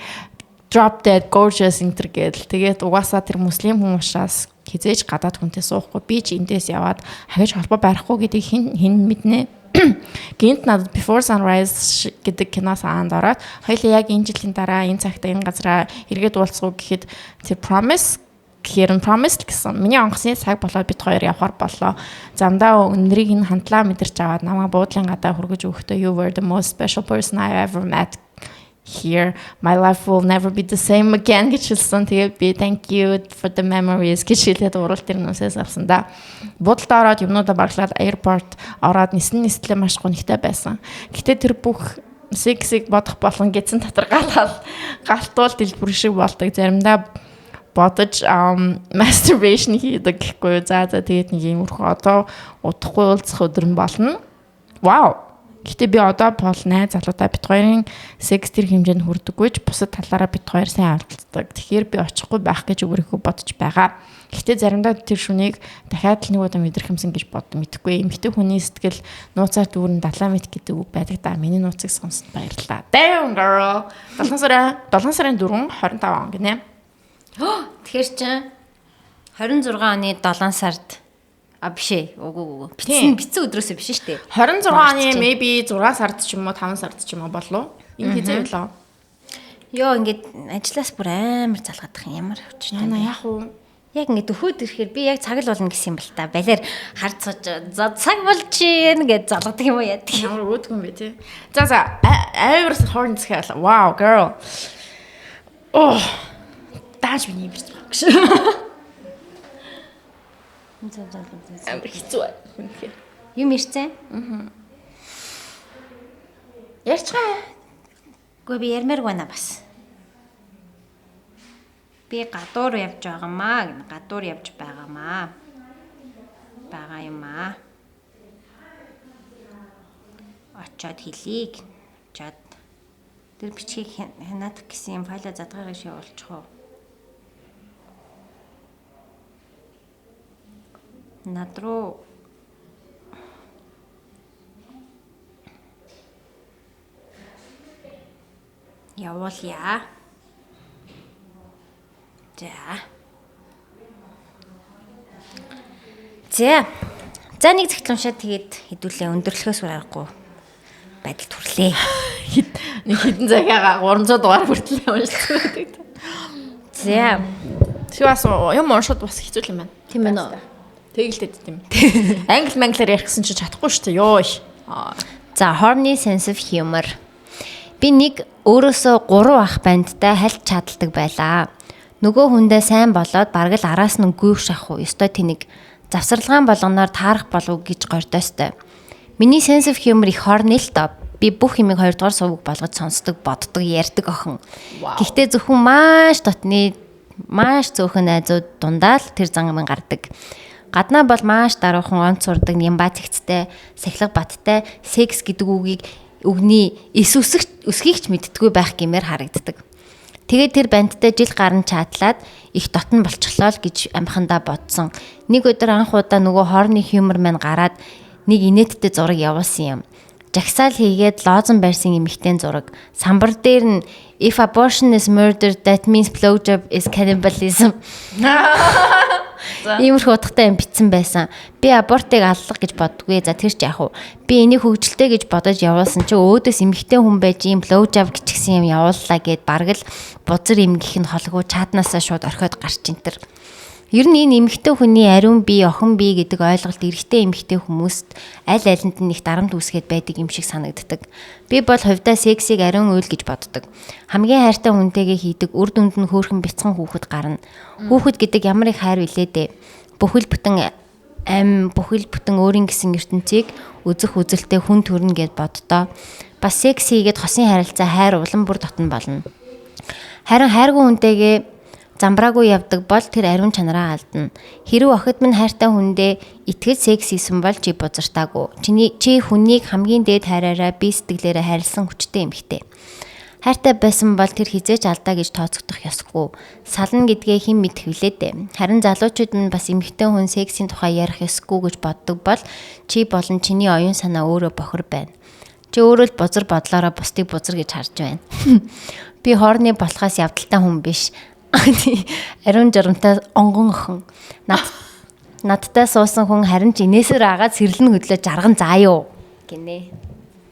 drop dead gorgeous энэ тэр гэдэл. Тэгээд угаасаа тэр муслим хүн учраас хэзээ ч гадаад хүнтэй суухгүй, би ч эндээс яваад хавиж холбоо барихгүй гэдгийг хэн хэн мэднэ. Гэнэт надад Before Sunrise гэдэг кино санаанд ороод хоёулаа яг энэ жилийн дараа энэ цагта энэ газараа эргээд уулзах уу гэхэд тэр promise гэхээр нь promise л гэсэн. Миний онгоцны цаг болоод бид хоёр явхаар боллоо. Замдаа өндрийг нь хандлаа мэдэрч аваад намайг буудлын гадаа хүргэж өгөхдөө "You were the most special person I ever met here. My life will never be the same again" гэж хэлсэн. Тэгээд би "Thank you for the memories" гэж хэлээд урал тэр нүсээс авсан да. Буудалд ороод юмнуудаа баглаад airport ороод нисэн нислээ маш гунигтай байсан. Гэтэ тэр бүх сексийг бодох болон гэсэн дотор галал галтуул дэлбэр шиг болдог. Заримдаа бодож masturbation хийдэг гэхгүй юу. За, тэгээд нэг иймэрхүү, одоо удахгүй уулзах өдөр нь болно. Вау. Гэтэ би одоо бол найз залуудаа бид хоёрын секс тэр хэмжээнд хүрдэггүй ч бусад талаараа бид хоёр сайн харилцдаг. Тэгэхээр би очихгүй байх гэж өөрийнхөө бодож байгаа. Гэтэ заримдаа тэр шүнийг дахиад л нэг удаа мэдрэх юмсан гэж бод мэдэхгүй. Эмэгтэй хүний сэтгэл нууцаар дүүрэн далайн мэт гэдэг үг байдаг да. Миний нууцыг сонсонд баярлалаа. Damn, girl. 7 сарын 4 25 он гинэ. Тэгэхээр чин 26 оны 7 сард. А, биш ээ. Үгүй, үгүй. Бичсэн өдрөөсөө биш шүү дээ. 26 оны maybe 6 сард ч юм уу, 5 сард ч юм уу болов. Энэ хэзээ байлаа? Йоо, ингээд ажиллаас бүр амар залгаадах юм, ямар хүчтэй. Яна, яах вэ? Яг ингээд өхөөд ирэхээр би яг цаг л болно гэсэн юм бал та. Балиар хард сууж, за, цаг болж гин гэж залгадаг юм уу, яадаг. Ямар өөдгөн бэ те. За, амар horn захиал. Wow, girl. Oh. Дааж миний юм байна гэж. За за за. Амар хэцүү байна. Үнэхээр. Юм ирсэн? Ярьчих юм. Үгүй, би ярмаар байна бас. Би гадуур явж байгаамаа гэнэ. Гадуур явж байгаамаа. Байгаа юм аа. Очоод хэлийг. Очоод тэр бичгийг хянаадах гэсэн юм файлаа задгаагаа шиг явуулчих уу? Над руу явуулъя. За. За. За, нэг зэгтэл уншаад тэгээд хэдүүлээ өндөрлөхөөс өөр аргагүй байдалд хүрлээ. Нэг хэдэн захиагаа 300 дугаар хүртэл уншсан байдаг. За. Тэр бас юм уншаад бас хэцүү юм байна. Тийм ээ нөө. Тэгэлтэд тийм. Англи манглиар ярих гэсэн чинь чадахгүй шүү дээ. Йоо. За, horny sense of humor. Би нэг өөрөөсөө 3 ах бандтай хальт чадалдаг байлаа. Нөгөө хүндээ сайн болоод бараг л араас нь гүйх шахуу. Ёстой тэнэг. Завсарлагаан болгоноор таарах болов гэж гордоостой. Миний sense of humor их horny л доо. Би бүх юмыг хоёрдугаар сувг болгож сонсдог, боддог, ярьдаг охин. Гэхдээ зөвхөн маш дотны, маш цөөхөн найзууд дундаа л тэр зан юм гардаг. Гаднаа бол маш даруухан, онц сурдаг, нямбаа цэгцтэй, сахилга баттай, секс гэдэг үгийг үгний эс үсэх өсгийг ч мэддэггүй байх гэмээр харагддаг. Тэгээд тэр бандтай жил гарan чатлаад их дотн болчихлоо л гэж амхандаа бодсон. Нэг өдөр анх удаа нөгөө horny humor маань гараад нэг инээдтэй зураг явуулсан юм. Жагсаал хийгээд лоозон байрсан эмэгтэйн зураг. Самбар дээр нь "If abortion is murder, that means blowjob is cannibalism." Иймэрхүү утгатай юм бичсэн байсан. Би абортыг аллах гэж боддгүй. За, тэр ч яах вэ? Би энийг хөгжилтэй гэж бодож явуулсан чи өөдөөс эмэгтэй хүн байж ийм blowjob гिचгсэн юм явууллаа гэд бараг л бузар эмгэх нь холгүй чатнаасаа шууд орхиод гарч ин тэр. Ер нь энэ эмэгтэй хүний ариун бие, охин бие гэдэг ойлголт эрэгтэй эмэгтэй хүмүүст аль алинд нь их дарамт үүсгээд байдаг юм шиг санагддаг. Би бол хувьдаа сексийг ариун үйл гэж боддог. Хамгийн хайртай хүнтэйгээ хийдэг, үр дүнд нь хөөрхөн бяцхан хүүхэд гарна. Хүүхэд гэдэг ямар их хайр билээ дээ. Бүхэл бүтэн ам, бүхэл бүтэн өөрийн гэсэн ертөнцийг үзэх үзэлтэй хүн төрнө гэд боддоо. Бас секс хийгээд хосын харилцаа хайр улам бүр дотно болно. Харин хайргүй хүнтэйгээ замбраагүй явдаг бол тэр ариун чанараа алдна. Хэрв охид минь хайртай хүндээ итгэж секс хийсэн бол чи бузартаагүй. Чи хүнийг хамгийн дээд хайраараа бие сэтгэлээрээ хайрлсан хүчтэй эмэгтэй. Хайртай байсан бол тэр хизээч алдаа гэж тооцогдох ёсгүй. Сална гэдгээ хэн мэдэх вүлээ дээ. Харин залуучууд нь бас эмэгтэй хүн сексийн тухай ярих ёсгүй гэж боддог бол чи болон чиний оюун санаа өөрөө бохор байна. Чи өөрөө л бузар бодлоороо бусдыг бузар гэж харж байна. Би хоорны болохоос явдалтай хүн биш. Ариун журамтай онгон охин. Надтай суусан хүн харин ч инээсээр агаад сэрлэн хөдлөө жарган заа юу гинэ.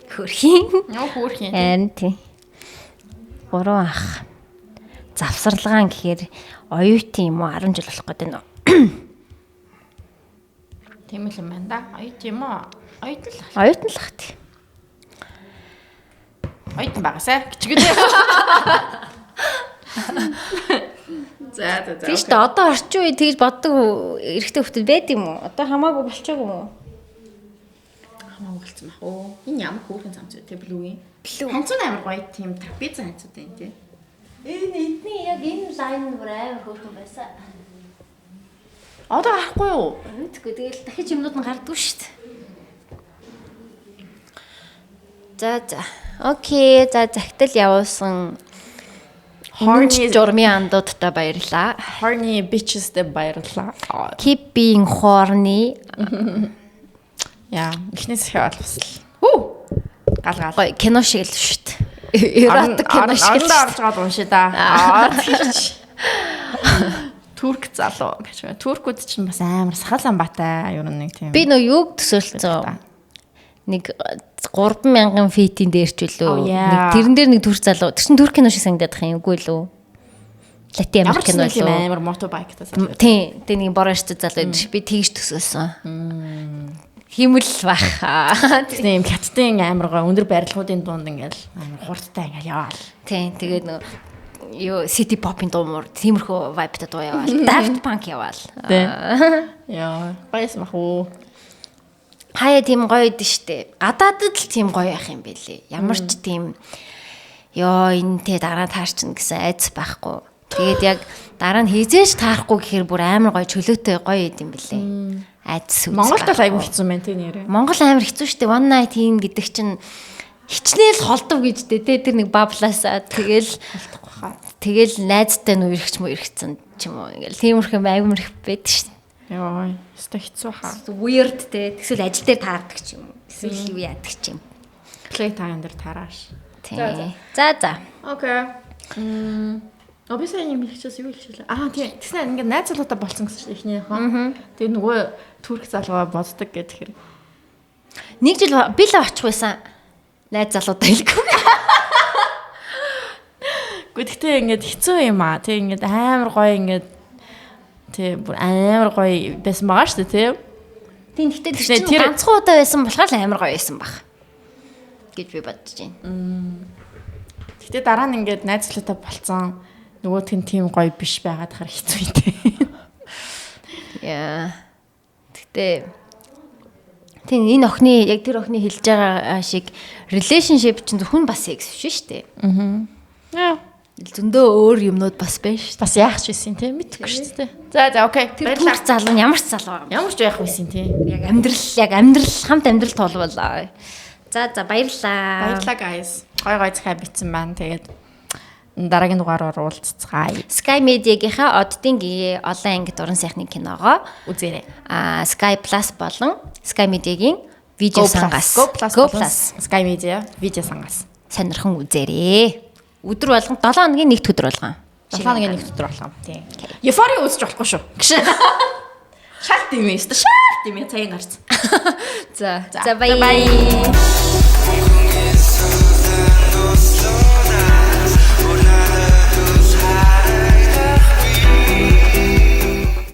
Хөрхийн. Нөө хөөрхийн. Харин тий. Гурван ах. Завсарлагаан гэхээр оюутан юм уу 10 жил болох гэдэг нь. Тийм л юм байна да. Оюут юм уу? Оюутан л. Оюутан л ах тий. Оюутан багасаа гिचгэн. За за за. Тийм шүү дээ. Одоо орчин үе тэгж боддог эрэгтэй хүмүүс байд юм уу? Одоо хамаагүй болчихоогүй юм уу? Хамаагүй болцсон байх. Оо, энэ ямар хөөрхөн цамц вэ? Тэ блүүгийн. Ханцуу амар гоё тийм трапеза ханцууд байна тий. Энэ эдний яг энэ лайн бүр амар хөөрхөн байсан. Одоо харахгүй юу? Мэдгүй тэгэл дахиж юмнууд нь гардаггүй шүү дээ. За за. Окей. За захидал явуулсан Horny журмын андуудтай баярлаа. Horny bitches-тэй баярлалаа. Keep being horny. Яа, эхнээс их бол бас л. Хүү. Гал гал. Гоё кино шиг л шүү дээ. Эротик кино шиг л. Орондоо орж байгаа уншия да. Аа. Турк залуу гэж байна. Туркууд чинь бас амар сахалан батай ер нь нэг тийм. Би нөө юуг төсөөлцөө. Нэг 3000 фитийн дээр ч үлээ. Нэг тэрэн дээр нэг турк залуу. Тэр чинь турк кино шиг санагдаад байх юм үгүй лүү? Латин Америк кино лүү? Амар мотобайктай залуу. Тийм. Тэр нэг бороо шít залуу байдаг. Би тэгж төсөөлсөн. Хиймэл бах. Тийм хятадын амар гой өндөр барилгуудын дунд ингээл амар хурдтай ингээл яваал. Тийм. Тэгээд нөгөө юу city pop-ын дуу муур тиймэрхүү vibe-тай дуу яваал. Daft Punk яваал. Тийм. Яа, баясан бах уу. Хаяа тийм гоё идэв штэ. Гадаадд л тийм гоё байх юм бэлээ. Ямар ч тийм ёо энэтэй дараа таарчна гэсэн айц байхгүй. Тэгээд яг дараа нь хизээж таарахгүй гэхээр бүр амар гоё чөлөөтэй гоё идэм бэлээ. Айц. Монголд бол айгүй хэцүү мэн тий нэрээ. Монгол амар хэцүү штэ. One night хийн гэдэг чинь хичнээн л холдов гэж дээ тий тэр нэг баблаасаа тэгэл холдохгүй хаа. Тэгэл найзтай нь үерхч мөрхцэн ч юм уу ингээл тиймэрхүү амар их байдаг штэ. Йоо, өстой хэцүү хаа. Weird те. Тэгвэл ажил дээр таардаг ч юм уу. Эсвэл юу яадаг ч юм. Play time дээр тарааш. Тийм. За за. Окей. Би сайн юм хэлчихээс юу хэлчихлээ. Аа тийм. Тэгснэ ингээд найз залуутай болсон гэсэн чинь эхнийхээ. Тэгээ нөгөө турк залуугаа боддог гэхээр нэг жил би л очих байсан. Найз залуутай хэлэхгүй. Гэхдээ ингээд хэцүү юм аа. Тэг ингээд амар гоё ингээд тий бүр амар гоё байсан байгаа шүү дээ тий. Тийм гэхдээ тэр чинь ганцхан удаа байсан болохоор л амар гоё байсан баг гэж би бодож байна. Гэхдээ дараа нь ингээд найз залуутай болцсон нөгөөх нь тийм гоё биш байгаад хар хэцүү юм тий. Яа. Гэхдээ тийм энэ охины яг тэр охины хэлж байгаа шиг relationship чинь зөвхөн бас секс биш шүү дээ. Аа. Яа. Зөндөө өөр юмнууд бас байна шүү. Бас яах ч байсан тийм мэдгүй шүү дээ. За за окей. Тэр турк залуу нь ямар ч залуу. Ямар ч байх байсан тийм. Яг амьдрал хамт амьдрал тулвал. За за баярлалаа. Баярлалаа guys. Гой гой захиа бичсэн байна. Тэгээд дараагийн дугаараар уулзцгаая. Sky Media-гийнхаа Оддын гээ олон ангид уран сайхны киногоо үзээрэй. Аа Sky Plus болон Sky Media-гийн видео сангаас Go Plus Sky Media видео сангаас сонирхон үзээрэй. Өдөр болгон 7 хоногийн нэгд өдөр болгон. 7 хоногийн нэгд өдөр болгон. Тийм. Euphoria үзэж болохгүй шүү. Шалт юм ээ. Шалт юм ээ цагийн гарц. За. За баяа.